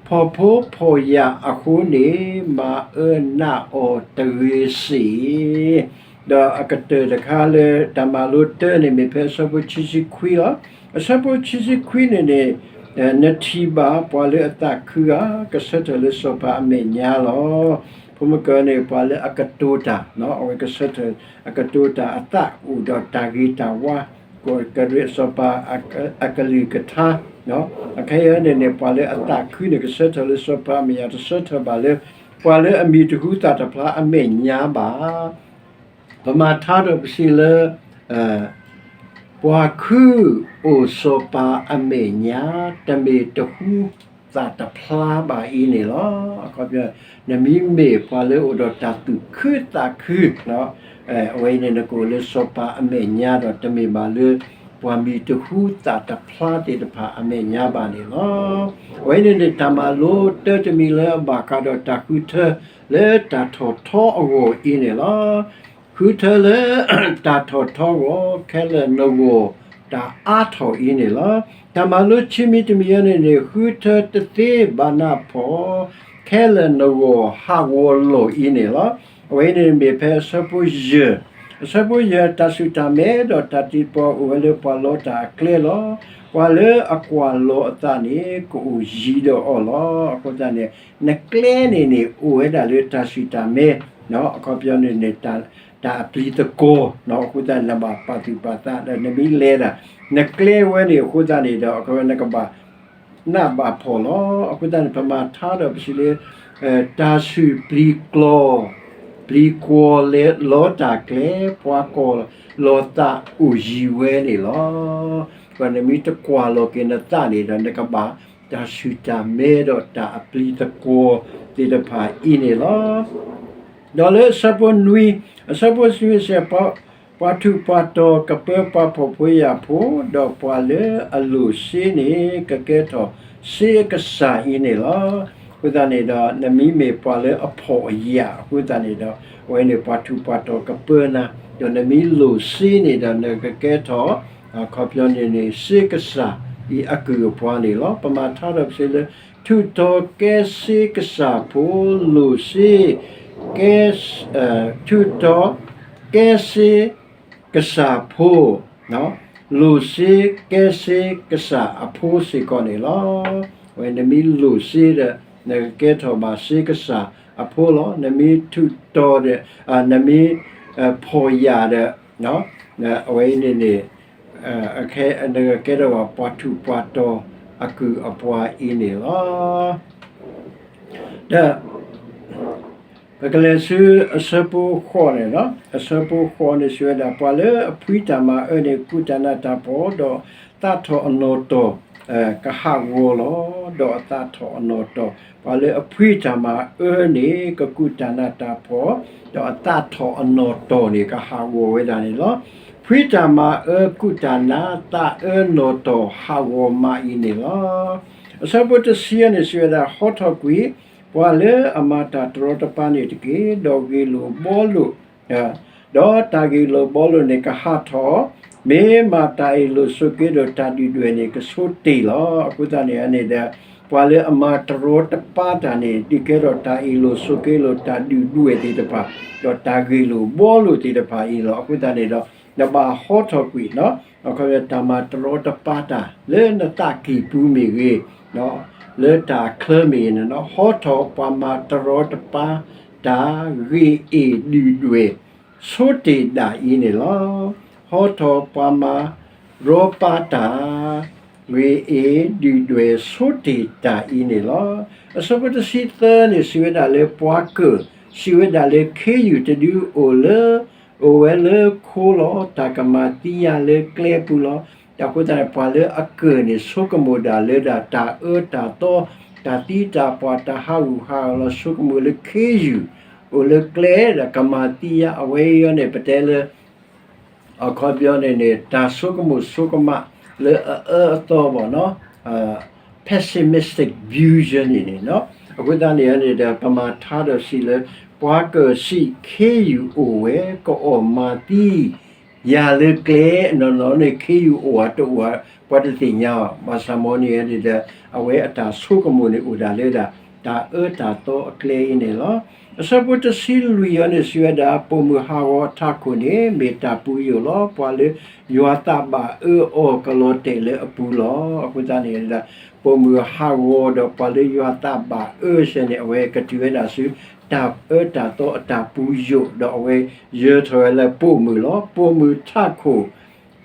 ဖှီၣ်ယာ်အဃိန့ၣ် မၤအၢနးအီၤတဂ့ၤစ့ၢ်. ဒီးအကတၢၢ်တခါလၢတၢ်မၤလိတၢန့ၣ် မ့ၢ်ဖဲအဆၢဖိခံဆံခွံလီၤ. အဆၢဖိခံဆံခွံန့ၣ်န့ၣ် နထံၣ်ဘၣ်ပှၤလၢအသးခုဧါ, ကဆၢထၢၣ်လၢစီၤပၤအမဲာ်ညါလီၤ. ဖိမုၣ်ကၢန့ၣ် ပှၤလၢအကတိၤတၢ်, အဝဲကဆၢထၢၣ် အကတိၤတၢ်အသးအိၣ်ဒီးတၢ်ဂ့ၤတၢ်ဝါ, ကရံးစီၤပၤအကလုၢ်ကထါ, အခဲအံၤန့ၣ်န့ၣ် ပှၤလၢအသးခုန့ၣ် ကဆၢထၢၣ်လၢစီၤပၤအမဲာ်ညါ တဆၢထၢၣ်ဘၣ်လၢ ပှၤလၢအမံၤတဟူသၣ်တဖျါအမဲာ်ညါဘၣ်. ပမၤထါဒီးပစံးလၢ ပှၤခုအိၣ်စီၤပၤအမဲာ်ညါ တမ့ၢ်တဟူ သးတဖျါဘၣ်အံၤန့ၣ်လီၤ. အခီပညီ နမ့မ့ၢ်ပှၤလၢအိၣ်ဒီးတၢ်သူၣ်ခုသးခု အဝဲအံၤန့ၣ် နကအိၣ်လၢစီၤပၤအမဲာ်ညါဒီး တမ့ၢ်ဘၣ်လၢ ပှၤမံၤတဟူသးတဖျါသ့ၣ်တဖၣ်အမဲာ်ညါဘၣ်န့ၣ်လီၤ. အဝဲအံၤန့ၣ်န့ၣ် တၢ်မၤလိတၢ်တမံၤလၢအဘၣ်ဃးဒီးတၢ်ဃုထၢ လၢတၢ်ထီၣ်ထီအဂီၢ်အံၤန့ၣ်လီၤ. ဃုထၢလၢ တၢ်ထီၣ်ထီအဂီၢ် ခဲလၢာ်နဂီၢ် တၢ်အါထီၣ်အံၤန့ၣ်လီၤ. တၢ်မၤလိဆံမံၤတမံၤအံၤန့ၣ်န့ၣ် ဃုထၢတသ့ဘၣ်နၢ်ဖှီၣ် ခဲလၢာ်နဂီၢ်ဟးဂီၤလီၢ်အံၤန့ၣ်လီၤ. အဝဲအံၤန့ၣ်မ့ၢ်ဖဲအဆၢဖိယဲၢ်, အဆၢဖိယဲၢ် တၢ်ဆူၣ်တၢ်မဲဒီးတၢ်တ့ပီအိၣ်ဝဲလၢပှၤလီတၢ်အကျဲလီၤ. ပှၤလၢအကွၢ်လီၤအသးန့ၣ် ကအိၣ်ယံၤဒီးအီၤလီၤ. အဃိသတးန့ၣ် နကျဲန့ၣ်န့ၣ် အိၣ်ဝဲဒၣ်လၢတၢ်ဆူၣ်တၢ်မဲ အခီပညီန့ၣ်န့ၣ် တၢ်အပျံၤသကွီၤ အဃိသတးန့ၣ် နဘၣ်ပာ်သူၣ်ပာ်သးဒီးနမ့ၢ်လဲၤဒၣ် နကျဲဝဲန့ၣ်အဃိသတးန့ၣ်ဒီး အခီပညီနကဘၣ် နၢ်ဘၣ်ဖှီၣ်လီၤ. အဃိသတးန့ၣ် ပမၤထါဒီးပစံးလၢ တၢ်ဆူၣ်ပျံၤကျီၤ ပျံၤကွီၤလီတၢ်ကျဲ ပှၤကွၢ်လီၤသးအိၣ်ယံၤဝဲန့ၣ်လီၤ. နမ့ၢ်တကွၢ်လီၤက့ၤနသးန့ၣ်ဒီး နကဘၣ်တၢ်ဆူၣ်တၢ်မဲဒီးတၢ်အပျံၤသကွီၤသ့ၣ်တဖၣ်အံၤန့ၣ်လီၤ. ဒီးလၢအဆၢဖိနွံ, အဆၢဖိနွံစဲး ပှၤထူးပှၤတီၤကပၢပှၤဖှီၣ်ဖိယာ်ဖိ, ဒီးပှၤလၢအလိၣ်စ့န့ၣ် ကကဲထီၣ်စ့အကစၢ်အံၤန့ၣ်လီၤ. အဃိသတးန့ၣ်ဒီး နမ့မ့ၢ်ပှၤလၢအဖှီၣ်အယာ်အဃိသတးန့ၣ်ဒီး အဝဲန့ၣ်ပှၤထူးပှၤတီၤကပၢနၤ, ဒီးနမ့ၢ်လိၣ်စ့န့ၣ်ဒီး နကကဲထီၣ် အခီပညီန့ၣ်န့ၣ် စ့ကစၢ်အံၤအကုၢ်အပှၤန့ၣ်လီၤ. ပမၤထါဒီးပစံးလၢ ထူးတီၤကဲစ့ကစၢ်ဖိ, လိၣ်စ့ ကဲ ထူးတီၤ ကဲစ့ကစၢ်ဖိ, လိၣ်စ့ ကဲစ့ကစၢ်အဖိစ့ၢ်ကီးန့ၣ်လီၤ. အဝဲနမ့ၢ်လိၣ်စ့ဒီး နကကဲထီၣ်ဘၣ်စ့ကစၢ်အဖိလီၤ. နမ့ၢ်ထူးတီၤဒီး နမ့ၢ် ဖှီၣ်ယာ်ဒီး အဝဲအံၤန့ၣ်န့ၣ် နကကဲထီၣ်ဘၣ်ပှၤထူးပှၤတီၤအကုၢ်အပှၤအံၤန့ၣ်လီၤ. ဒီး ပကလဲၤဆူအဆၢဖိဃိးန့ၣ်လီၤ. အဆၢဖိဃိးန့ၣ်စံးဝဲဒၣ် ပှၤလၢအဖှံတၢ်မၤအၢန့ၣ် ကူၣ်တၢ်နးတၢ်ဖှီၣ် ဒီးသးထီၣ်အနီၣ်တီၢ် ကဟးဂီၤလီၤ. ဒီးအသးထီၣ်အနီၣ်တီၢ်, ပှၤလၢအဖှံတၢ်မၤအၢန့ၣ် ကကူၣ်တၢ်နးတၢ်ဖှီၣ်, ဒီးအသးထီၣ်အနီၣ်တီၢ်န့ၣ် ကဟးဂီၤဝဲဒၣ်န့ၣ်လီၤ. ဖှံတၢ်မၤအၢကူၣ်တၢ်နး သးအၢနီၣ်တီၢ်ဟးဂီၤမးအံၤန့ၣ်လီၤ. အဆၢဖိတဆံန့ၣ်စံးဝဲဒၣ် ဟီထီၣ်ကွံာ် ပှၤလၢအမၤတၢ်တရီတပါန့ၣ်တက့ၢ်. ဒီးဂ့ၢ်လိာ်ဘှီလိာ် ဒီးတၢ်ဂ့ၢ်လိာ်ဘှီလိာ်န့ၣ်ကဟးထီၣ်, မ့ၢ်မၤတၢ်အ့ၣ်လိာ်ဆိးက့ဒီးတၢ်ဒုၣ်ဒွဲၣ်န့ၣ် ကဆိတ့ၢ်လီၤ. အဃိသတးန့ၣ်န့ၣ်ဒီး ပှၤလၢအမၤတရီတပါတၢ်န့ၣ် ဒုးကဲထီၣ်တၢ်အ့ၣ်လိာ်ဆိးက့လိာ်တၢ်ဒုၣ်ဒွဲၣ်သ့ၣ်တဖၣ်, ဒီးတၢ်ဂ့ၢ်လိာ်ဘှီလိာ်သ့ၣ်တဖၣ်အံၤလီၤ. အဃိသတးန့ၣ်ဒီး နဘၣ်ဟီထီၣ်ကွံာ် အခီပညီ တၢ်မၤတရီတပါတၢ် လၢနသးကံၢ်ပူၤမ့ၢ်ဂ့ၤ, လၢတၢ်အချၢမ့ၢ်ဂ့ၤန့ၣ် ဟီထီၣ်ပှၤမၤတရီတပါတၢ် ဂ့ၢ်အ့ၣ်ဒုၣ်ဒွဲၣ်ဆိတ့ၢ်ဒၣ်အံၤန့ၣ်လီၤ. ဟီထီၣ်ပှၤမၤတရီတပါတၢ် ဂ့ၢ်အ့ၣ်ဒုၣ်ဒွဲၣ်ဆိတ့ၢ်တၢ်အံၤန့ၣ်လီၤ. အဆၢဖိတဆံသၢန့ၣ် စံးဝဲဒၣ်လၢပှၤကၢၢ် စံးဝဲဒၣ်လၢခ့ယုၢ်တဒုအိၣ်လၢ အိၣ်ဝဲလၢခိလီၤ. တၢ်ကမၤသံယၤလၢကျဲပူၤလီၤ. အဃိသတးန့ၣ် ပှၤလၢအကၢၢ်န့ၣ် ဆိကမိၣ်ဒၣ်လၢဒၣ်တၢ်အၢတၢ်သီ တၢ်သံတၢ်ပှၢ် တၢ်ဟးဂူာ်ဟးဂီၤလီၤ. ဆိကမိၣ်လၢခ့ယုၢ် အိၣ်လၢကျဲဒီးကမၤသံယၤ အဝဲအံၤန့ၣ် ပတဲလၢ အခီပညီန့ၣ်န့ၣ် တၢ်ဆိကမိၣ်ဆိကမးလၢအအၢအသီဘၣ်နီၤ pessimistic view ယဲန့ၣ်န့ၣ်နီၤ. အဃိသတးန့ၣ်န့ၣ်ဒီး ပမၤထါဒီးစံးလၢ ပှၤကၢၢ်စံးခ့ယုၢ်အိၣ်ဝဲ ကအီၣ်မၤသံယၤလၢကျဲနီၤနီၤန့ၣ် ခ့ယုၢ်အိၣ်ဧါတအိၣ်ဧါ ပှၤတသ့ၣ်ညါဘၣ်. ဘၣ်ဆၣ်မ်န့ၣ်န့ၣ်ဒီး အဝဲအတၢ်ဆိကမိၣ်န့ၣ်အိၣ်ဒၣ်လၢဒၣ် တၢ်အၢတၢ်သီအကျဲအံၤန့ၣ်လီၤ. အဆၢဖိတဆံလွံၢ်အံၤန့ၣ် စံးဝဲဒၣ် ပိာ်မုၣ်ဟးဂီၤအထးခိၣ်န့ၣ် မ့ၢ်တၢ်ပူၤယိာ်လီၤ. ပှၤလၢယွၤသးဘၣ်အၢအီၤကလီၤတဲာ်လၢအပူၤလီၤ. အဃိသတးန့ၣ်ဒီး ပိာ်မုၣ်ဟးဂီၤဒီးပှၤလၢယွၤသးဘၣ်အၢစဲန့ၣ် အဝဲကတုၤဝဲဒၣ်ဆူ တၢ်အၢတၢ်သီအတၢ်ပူၤယိာ် ဒီးအဝဲယၢၤထီၣ်ဝဲလၢပိာ်မုၣ်လီၤ. ပိာ်မုၣ်ထးခိၣ်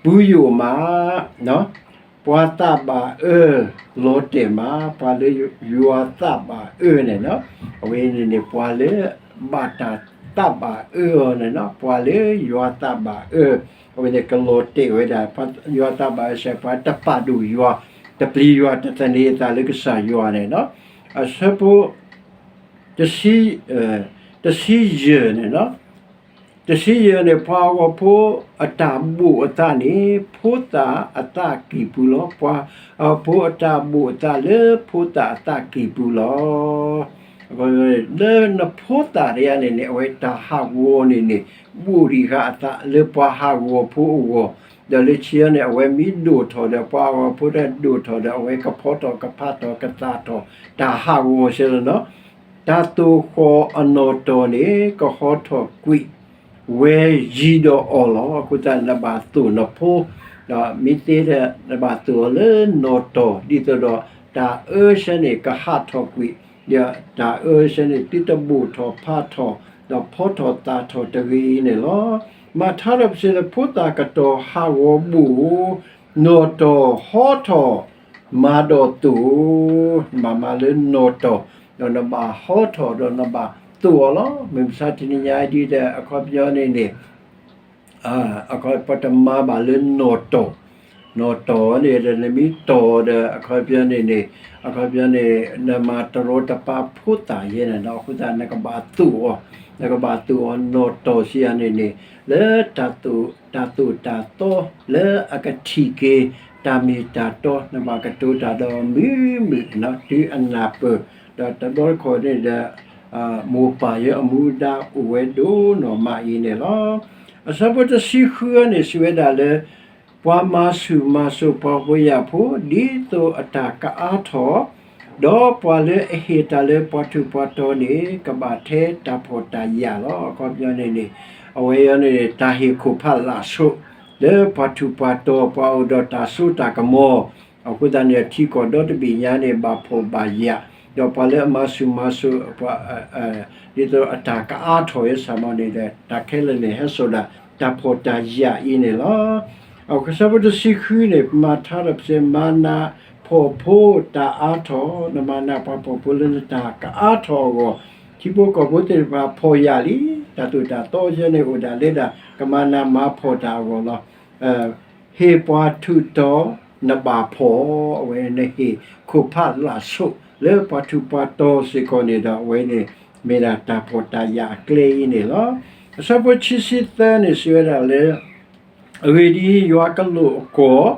ပူၤယိာ်မး ပှၤသးဘၣ်အၢ လီၤတဲာ်မး ပှၤလၢယွၤသးဘၣ်အၢန့ၣ်လီၤ. အဝဲန့ၣ်န့ၣ် ပှၤလၢဘၣ်တၢ်သးဘၣ်အၢအီၤန့ၣ်လီၤ. ပှၤလၢယွၤသးဘၣ်အၢ အဝဲန့ၣ်ကလီၤတဲာ်ဝဲဒၣ် ယွၤသးဘၣ်အၢစဲ ပှၤတပာ်ဒိၣ်ယွၤ တပျံၤယွၤ တသန့ၤအသးလၢကစၢ်ယွၤန့ၣ်လီၤ. အဆၢဖိ တဆံ တဆံယဲၢ်န့ၣ်လီၤ. တဆံယဲၢ်န့ၣ် ပှၤအဂီၤဖိအတၢ်ဘိးအသးန့ၣ် ဖိသၣ်အသးကံၢ်ပူၤလီၤ. ပှၤအဂီၤဖိအတၢ်ဘိးအသးလၢဖိသၣ်အသးကံၢ်ပူၤလီၤ. လၢနဖိသၣ်တဂၤန့ၣ်န့ၣ် အဝဲတၢ်ဟးဂီၤန့ၣ်န့ၣ် ဘိးဒံးဃာ်အသးလၢပှၤဟးဂီၤဖိအဂီၢ်, ဒီးလၢခံန့ၣ် အဝဲမ့ၢ်ဒိၣ်ထီၣ်ဒီး ပှၤအဂီၤဖိတဒိၣ်ထီၣ်ဒီး အဝဲကဖီထီၣ်ကဖးထီၣ်ကသၣ်ထီၣ် တၢ်ဟးဂီၤစ့ၢ်လီၤနီၤ. တၢ်သိၣ်ဃီၤအနီၣ်တီၢ်န့ၣ် ကဟီထီၣ်ကွံာ် ဝဲယံၤဒီးအီၤလီၤ. အဃိသတး နဘၣ်သိၣ်နဖိ, ဒီးမ့ၢ်သ့ဒီး နဘၣ်သိၣ်အီၤလၢနီၣ်တီၢ် ဒ်သိးဒီး တၢ်အၢစဲန့ၣ် ကဟးထီၣ်ကွံာ်, ဒီးတၢ်အၢစဲန့ၣ် သုတဘိၣ်ထီၣ်ဖးထီၣ် ဒီးဖီထီၣ်သၣ်ထီၣ်တဂ့ၤအံၤန့ၣ်လီၤ. မၤထါဒီးပစံးလၢ ဖိသၣ်ကတီၤဟးဂီၤဘိၣ် နီၣ်တီၢ်ဟီထီၣ် မၤဒီးသိၣ်, နဘၣ်မၤလၢနီၣ်တီၢ်, ဒီးနဘၣ်ဟီထီၣ် ဒီးနဘၣ်သိၣ်အီၤလီၤ. မုၢ်မဆါတနံၤညါအံၤဒ်ဒီး အခီပညီန့ၣ်န့ၣ် အခီပညီ ပတမၤဘၣ်လၢနီၣ်တီၢ်, နီၣ်တီၢ်န့ၣ်ဒီး နမ့ၢ်တီၢ်ဒီး အခီပညီန့ၣ်န့ၣ် အခီပညီန့ၣ် နမၤတရီတပါဖိသၣ်ယဲန့ၣ်ဒီး အဃိသတး နကဘၣ်သိၣ်အီၤ, နကဘၣ်သိၣ်အီၤနီၣ်တီၢ်စံးယၤန့ၣ်န့ၣ် လၢတၢ်သိၣ် တၢ်သိၣ်တၢ်သီ လၢအကထံၣ်က့ၤ တၢ်မ့ၢ်တၢ်တီ နဘၣ်ကတိၤတၢ်ဒီးမုာ်မုာ်နီၤ တုၤအနၢ်ပၢၢ်, ဒီးတဘျီတခီၣ်န့ၣ်ဒီး မိၢ်ပၢ်ယဲအမူဒါအိၣ်ဝဲဒိၣ်နီၢ်မးအံၤန့ၣ်လီၤ. အဆၢဖိတဆံဃုန့ၣ် စံးဝဲဒၣ်လၢ ပှၤမၤဆူၣ်မၤစိးပှၤဖိယာ်ဖိ ဒ်သိးအတၢ်ကအါထီၣ်, ဒီးပှၤလၢအဟ့ၣ်တၢ်လၢပှၤထူးပှၤတီၤန့ၣ် ကဘၣ်ထဲတၢ်ဖှီၣ်တၢ်ယာ်လီၤ. အခီပညီန့ၣ်န့ၣ် အဝဲအံၤန့ၣ်န့ၣ် တၢ်ဟ့ၣ်ခိၣ်ဖးလာ်ဆိး လၢပှၤထူးပှၤတီၤ ပှၤအိၣ်ဒီးတၢ်စိတၢ်ကမီၤ အဃိသတးန့ၣ် ထံကီၢ်ဒီတဘ့ၣ်ညါန့ၣ် ဘၣ်ဖှီၣ်ဘၣ်ယာ်, ဒီးပှၤလၢအမၤဆူၣ်မၤစိး ပှၤ ဒ်သိးအတၢ်ကအါထီၣ်ယဲစ့ၢ်မီၤန့ၣ်ဒီး တၢ်ခဲလၢာ်န့ၣ် ဟဲစိာ်ဒၣ် တၢ်ဖှီၣ်တၢ်ယာ်အံၤန့ၣ်လီၤ. အဆၢဖိတဆံဃုန့ၣ် မၤထါဒီးပစံး မၤနၢ်ဖှီၣ်ဖိတၢ်အါထီၣ်, နမၤနၢ်ပှၤဖှီၣ်ဖိလၢနတၢ်ကအါထီၣ်အဂီၢ်, ထံဖိကီၢ်ဖိသ့ၣ်တဖၣ်ဖှီၣ်ယာ်လံ, တၢ်သိၣ်တၢ်သီယဲန့ၣ်အိၣ်ဒၣ်လၢဒၣ် ကမၤနၢ်မၤဖှီၣ်တၢ်အဂီၢ်လီၤ. ဟ့ၣ်ပှၤထူးတီၤနဘၣ်ဖှီၣ်, အဝဲနဟ့ၣ်ခိၣ်ဖးလာ်ဆိး လၢပှၤထူးပှၤတီၤစ့ၢ်ကီးန့ၣ်ဒီး အဝဲန့ၣ် မ့ၢ်ဒၣ်တၢ်ဖှီၣ်တၢ်ယာ်အကျဲအံၤန့ၣ်လီၤ. အဆၢဖိခံဆံသၢန့ၣ် စံးဝဲဒၣ်လၢ အဂ့ၢ်ဒ်အံၤ, ယွၤကလိာ်အကီၢ်,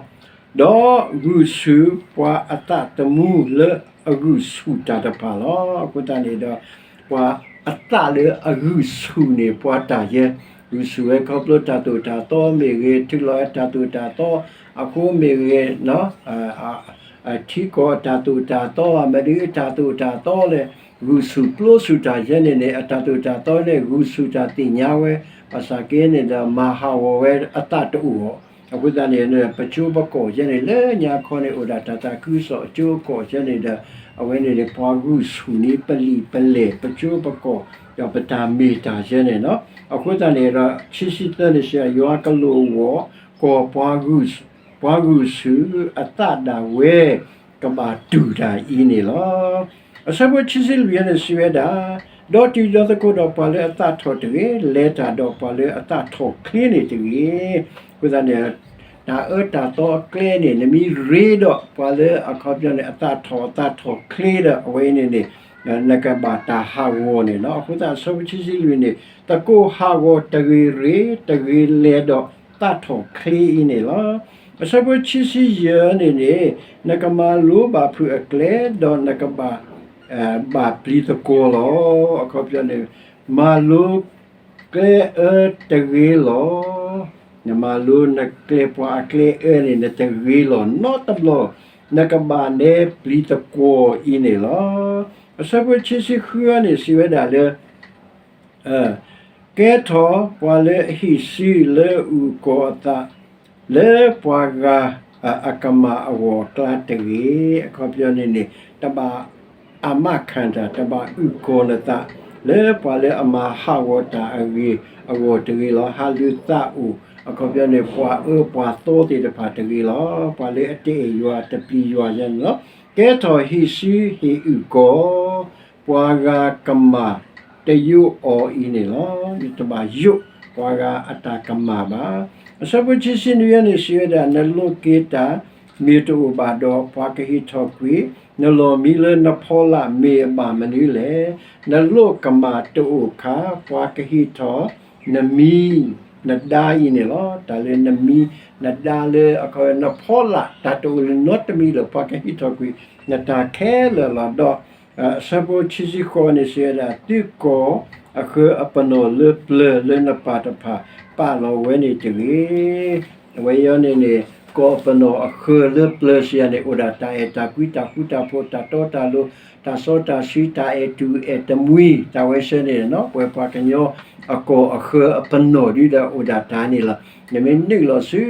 ဒီးဂုာ်ဆူၣ်ပှၤအသးသမူလၢအဂုာ်ဆူၣ်တၢ်တဖၣ်လီၤ. အဃိသတးန့ၣ်ဒီး ပှၤအသးလၢအဂုာ်ဆူၣ်န့ၣ် ပှၤတၢ်ယဲ, ဂုာ်ဆူၣ်ဝဲခီဖျိတၢ်သိၣ်တၢ်သီမ့ၢ်ဂ့ၤ, ထုးလီၤဝဲတၢ်သိၣ်တၢ်သီအဃိမ့ၢ်ဂ့ၤ, ထံကီၢ်အတၢ်သိၣ်တၢ်သီ အမ့ၢ်ဒ်အတၢ်သိၣ်တၢ်သီလဲၣ်, ဂုာ်ဆူၣ်ပျိဆူၣ်တၢ်ယဲန့ၣ်န့ၣ် အတၢ်သိၣ်တၢ်သီန့ၣ် ဂုာ်ဆူၣ်တၢ်သ့ၣ်ညါဝဲ, ဘၣ်ဆၣ်က့န့ၣ်ဒီး မၤဟးဂီၤဝဲအသးတအိၣ်အီၤ. အဃိသတးန့ၣ် ပကၠိပကီၢ်ယဲန့ၣ် လၢညါခီန့ၣ် အိၣ်ဒၣ်တၢ်သးခုကစီၣ်အကၠိအကီၢ်ယဲန့ၣ်ဒီး အဝဲန့ၣ်န့ၣ် ပှၤဂုာ်ဆူၣ်န့ၣ်ပလံာ်ပလဲၢ် ပကၠိပကီၢ် ဒီးပတၢ်မ့ၢ်တၢ်ယဲန့ၣ်လီၤ. အဃိသတးန့ၣ်ဒီး ခံဆံသၢန့ၣ် စံး ယွၤကလိာ်အဂီၢ် ကီၢ်ပှၤဂုာ်ဆူၣ် အသးဒၣ်ဝဲ ကဘၣ်တူၢ်တၢ်အံၤန့ၣ်လီၤ. အဆၢဖိခံဆံလွံၢ်န့ၣ် စံးဝဲဒၣ်, ဒီးတံၤဒီသကိးဒီးပှၤလၢအသးထီၣ်တဂ့ၤ, လဲၤတၢ်ဒီးပှၤလၢအသးထီၣ်ချ့န့ၣ်တဂ့ၤ. အဃိသတးန့ၣ် တၢ်အၢတၢ်သီအကျဲန့ၣ် နမ့ၢ်ရ့ဒီးပှၤလၢအခီပညီန့ၣ် အသးထီၣ်အသးထီၣ်ချ့ဒီး အဝဲအံၤန့ၣ်န့ၣ် နကဘၣ်တၢ်ဟးဂီၤန့ၣ်လီၤ. အဃိသတး အဆၢဖိခံဆံလွံၢ်န့ၣ် သကိးဟးဂီၤတဂ့ၤရ့ တဂ့ၤလဲၤဒီးသးထီၣ်ချ့အံၤန့ၣ်လီၤ. အဆၢဖိခံဆံယဲၢ်န့ၣ်န့ၣ် နကမၤလိဘၣ်ဖုးအကျဲ ဒီးနကဘၣ် ဘၣ်ပျံၤသကွီၤလီၤ. အခီပညီန့ၣ် မၤလိကျဲအၢတဂ့ၤလီၤ. နမၤလိနကျဲပှၤအကျဲအၢန့ၣ် နတဂ့ၤလီၤနီတဘျီ, နကဘၣ်နဲပျံၤသကွီၤအံၤန့ၣ်လီၤ. အဆၢဖိခံဆံဃုန့ၣ် စံးဝဲဒၣ်လၢ ကဲထီၣ်ပှၤလၢအဟံးစုလၢအုၣ်ကီၤအသး လၢပှၤဂၤအကမၢ်အဂီၢ်အကျါတဂ့ၤ. အခီပညီန့ၣ်န့ၣ် တဘၣ်အမးခၣ်တၢ် တဘၣ်အုၣ်ကီၤနသး လၢပှၤလၢအမၤဟးဂီၤတၢ်အဂ့ၢ်အဂီၢ်တဂ့ၤလီၤ. ဟးလူၤသးအိၣ် အခီပညီန့ၣ် ပှၤအၢပှၤသီသ့ၣ်တဖၣ်တဂ့ၤလီၤ. ပှၤလၢအတအဲၣ်ယွၤတပျံၤယွၤယဲန့ၣ်လီၤ. ကဲထီၣ်ဟံးစုဟ့ၣ်အုၣ်ကီၤ ပှၤဂၤကမၢ်တယိးအီၤအံၤန့ၣ်လီၤ. နတဘၣ်ယိးပှၤဂၤအတၢ်ကမၢ်ဘၣ်. အဆၢဖိခံဆံနွံန့ၣ် စံးဝဲဒၣ် နလိးက့ၤတၢ် မ့ၢ်တအိၣ်ဘၣ်ဒီး ပှၤကဟ့ၣ်ထီၣ်ကွံာ်, နလီၢ်မံလၢနဖီလာ်မ့ၢ်အဘၣ်မနုၤလဲၣ်. နလိၣ်ကမၣ်တအိၣ်ခါ ပှၤကဟ့ၣ်ထီၣ် နမံ နဒါအံၤန့ၣ်လီၤ. တၢ်လၢနမံ နဒါလၢ အခီ နဖီလာ် တၢ်တအိၣ်လၢၤနီတမံၤလၢၤ ပှၤကဟ့ၣ်ထီၣ်ကွံာ် နတၢ်ခဲလၢာ်လီၤ. ဒီး အဆၢဖိခံဆံဃိးန့ၣ် စံးဝဲဒၣ် သုကီၢ်အဃၢၤအပနီၣ်လၢပျၢၤလၢနပၢ်တဖၣ် ပာ်လီၤဝဲန့ၣ်တဂ့ၤ. အဝဲအံၤန့ၣ်န့ၣ် ကီၢ်အပနီၣ်အဃၢၤလၢပျၢၤစံးယၤန့ၣ် အိၣ်ဒၣ်တၢ်အဲၣ်တၢ်ကွံ တၢ်ဃူတၢ်ဖိး တၢ်တီတၢ်လိၤ တၢ်စီတၢ်ဆှံ တၢ်အဲၣ်တူၢ်အဲၣ်တမှံၤ တၢ်ဝဲဆၢန့ၣ် ပဝဲပှၤကညီအကီၢ်အဃၢၤအပနီၣ်ဒုဒီးအိၣ်ဒၣ်တၢ်န့ၣ်လီၤ. နမ့ၢ်နုာ်လီၤဆူ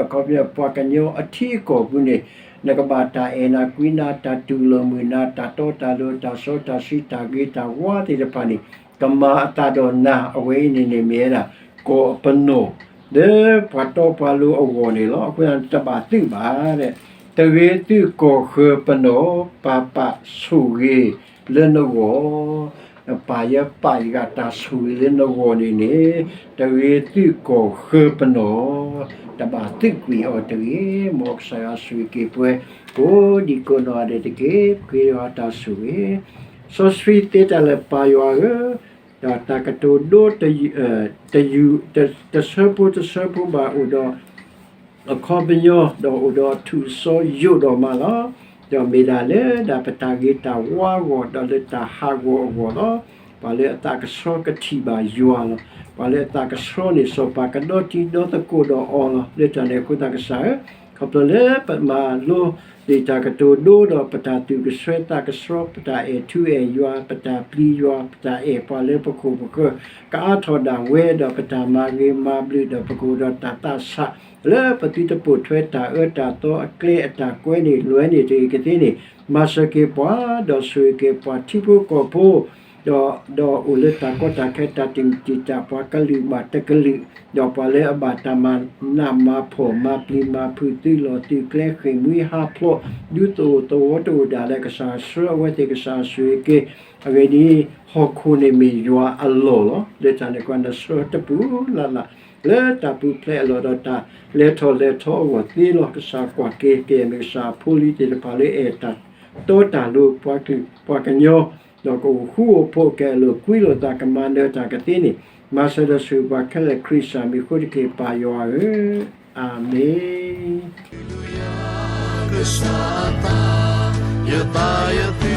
အခီပညီ ပှၤကညီအထံအကီၢ်ပူၤန့ၣ် နကဘၣ်တၢ်အဲၣ်နၤကွံနၤ တၢ်တူၢ်လိာ်မုာ်နၤ တၢ်တီတၢ်လိၤ တၢ်စီတၢ်ဆှံ တၢ်ဂ့ၤတၢ်ဝါသ့ၣ်တဖၣ်န့ၣ် ကမၤအသးဒီးနၤ အဝဲအံၤန့ၣ်န့ၣ်မ့ၢ်ဝဲဒၣ် ကီၢ်အပနီၣ် လၢပှၤတီပှၤလိၤအဂီၢ်န့ၣ်လီၤ. အဃိသတးန့ၣ် တဘၣ်သုးဘၣ် တဂ့ၤသုးကီၢ်ဃၢၤပနီၣ် ပၢ်ပာ်ဆိၣ်ဂ့ၤလၢနဂီၢ် ပၢ်ယဲပာ်ယဂၤတၢ်ဆိၣ်ဂ့ၤလၢနဂီၢ်န့ၣ်န့ၣ် တဂ့ၤသုးကီၢ်ဃၢၤပနီၣ် တဘၣ်သုးကွံာ်အီၤတဂ့ၤ. မ်ကစၢ်ယွၤဆိၣ်ဂ့ၤက့ၤပှၤ ကိးဒံကိးနီၢ်ဂၤဒဲးတက့ၢ်. ပဃ့ယွၤတၢ်ဆိၣ်ဂ့ၤ စီဆှံသ့တၢ်လၢပၢ်ယွၤဧၢ, ဒီးတၢ်ကတိၤဒိတယူာ် တဆၢဖိတဆၢဖိဘၣ်အိၣ်ဒီး အခီပညီ ဒီးအိၣ်ဒီးအထူးအစီယိာ်ဒီးမးလီၤ. ဒီးမ့ၢ်ဒၣ်လၢဒၣ်ပတၢ်ဂ့ၤတၢ်ဝါအဂီၢ် ဒီးလၢတၢ်ဟးဂီၤအဂီၢ်လီၤ. ပှၤလၢအသးကဆှီကထံၣ်ဘၣ်ယွၤလီၤ. ပှၤလၢအသးကဆှီန့ၣ် စီၤပၤကဒီတံၤဒီသကိးဒီးအီၤလီၤ. လၢတၢ်န့ၣ်အဃိသတးကစၢ်ဧၢ, ခီဖျိလၢပမၤလိသ့ၣ်တၢ်ကတိၤဒိဒီး ပတၢ်သူၣ်ကဆှဲသးကဆှီ ပတၢ်အဲၣ်ထူအဲၣ်ယွၤ ပတၢ်ပျံၤယွၤ ပတၢ်အဲၣ်ပှၤလၢပခိၣ်ပဃၢၤ ကအါထီၣ်ဒၣ်ဝဲဒီး ပတၢ်မၤဂ့ၤမၤဘျုးဒီး ပကအိၣ်ဒီးတၢ်သးဆး လၢပသုတပိာ်ထွဲတၢ်အၢတၢ်သီအကျဲအတၢ်ကွဲန့ၣ် လွဲန့ၣ်တဂ့ၤကသ့န့ၣ် မၤစၢၤက့ၤပှၤ ဒီးဆိၣ်ဂ့ၤက့ၤပှၤထံဖိကီၢ်ဖိ ဒီး ဒီးအိၣ်လၢတၢ်ကီတၢ်ခဲ တၢ်တမုာ်တံာ်တာ် ပှၤကလုာ်ဘၣ်တကလုာ် ဒီးပှၤလၢအဘၣ်တၢ်မၤနးမၤဖှီၣ် မၤပျံၤမၤဖုး သုးလီၢ်သုးကျဲ ဃ့ၢ်မှံဟးဖျိး ဒူသဝီသဝီတအိၣ်ဒၣ်လၢ ကစၢ်ဆှၢအဝဲသ့ၣ် ကစၢ်ဆှၢအဝဲသ့ၣ်က့ၤ အဂ့ၢ်ဒ်အံၤ, ဟီၣ်ခိၣ်န့ၣ်မ့ၢ်ယွၤအလီၢ်လီၤ. လၢတၢ်န့ၣ်အဃိ နဆှၢတပူၤလၢ်လၢ် လၢတၢ်ပူၤဖျဲးအလီၢ်ဒီး တၢ်လဲၤထီၣ်လဲၤထီအဂီၢ်သ့လီၤ. ကစၢ်ကွၢ်က့ၤက့ၤ မ့ၢ်ကစၢ်အဖိလံၤသ့ၣ်တဖၣ်လၢအဲၣ်တၢ်တီတၢ်လိၤ ပှၤကလုာ်ပှၤကညီ ဒီးကအိၣ်ဃူအိၣ်ဖိး ကအဲၣ်လိာ်ကွံလိာ်သး ကမၤနၢၤတၢ်ကသ့န့ၣ် မၤစၢၤဒီးဆိၣ်ဂ့ၤပှၤခဲလၢာ် ခရံာ်ကစၢ်မံၤအဃိတက့ၢ် ပၢ်ယွၤဧၢ, အၤမ့ၣ်. ကစၢ်အသး, ယသးယသ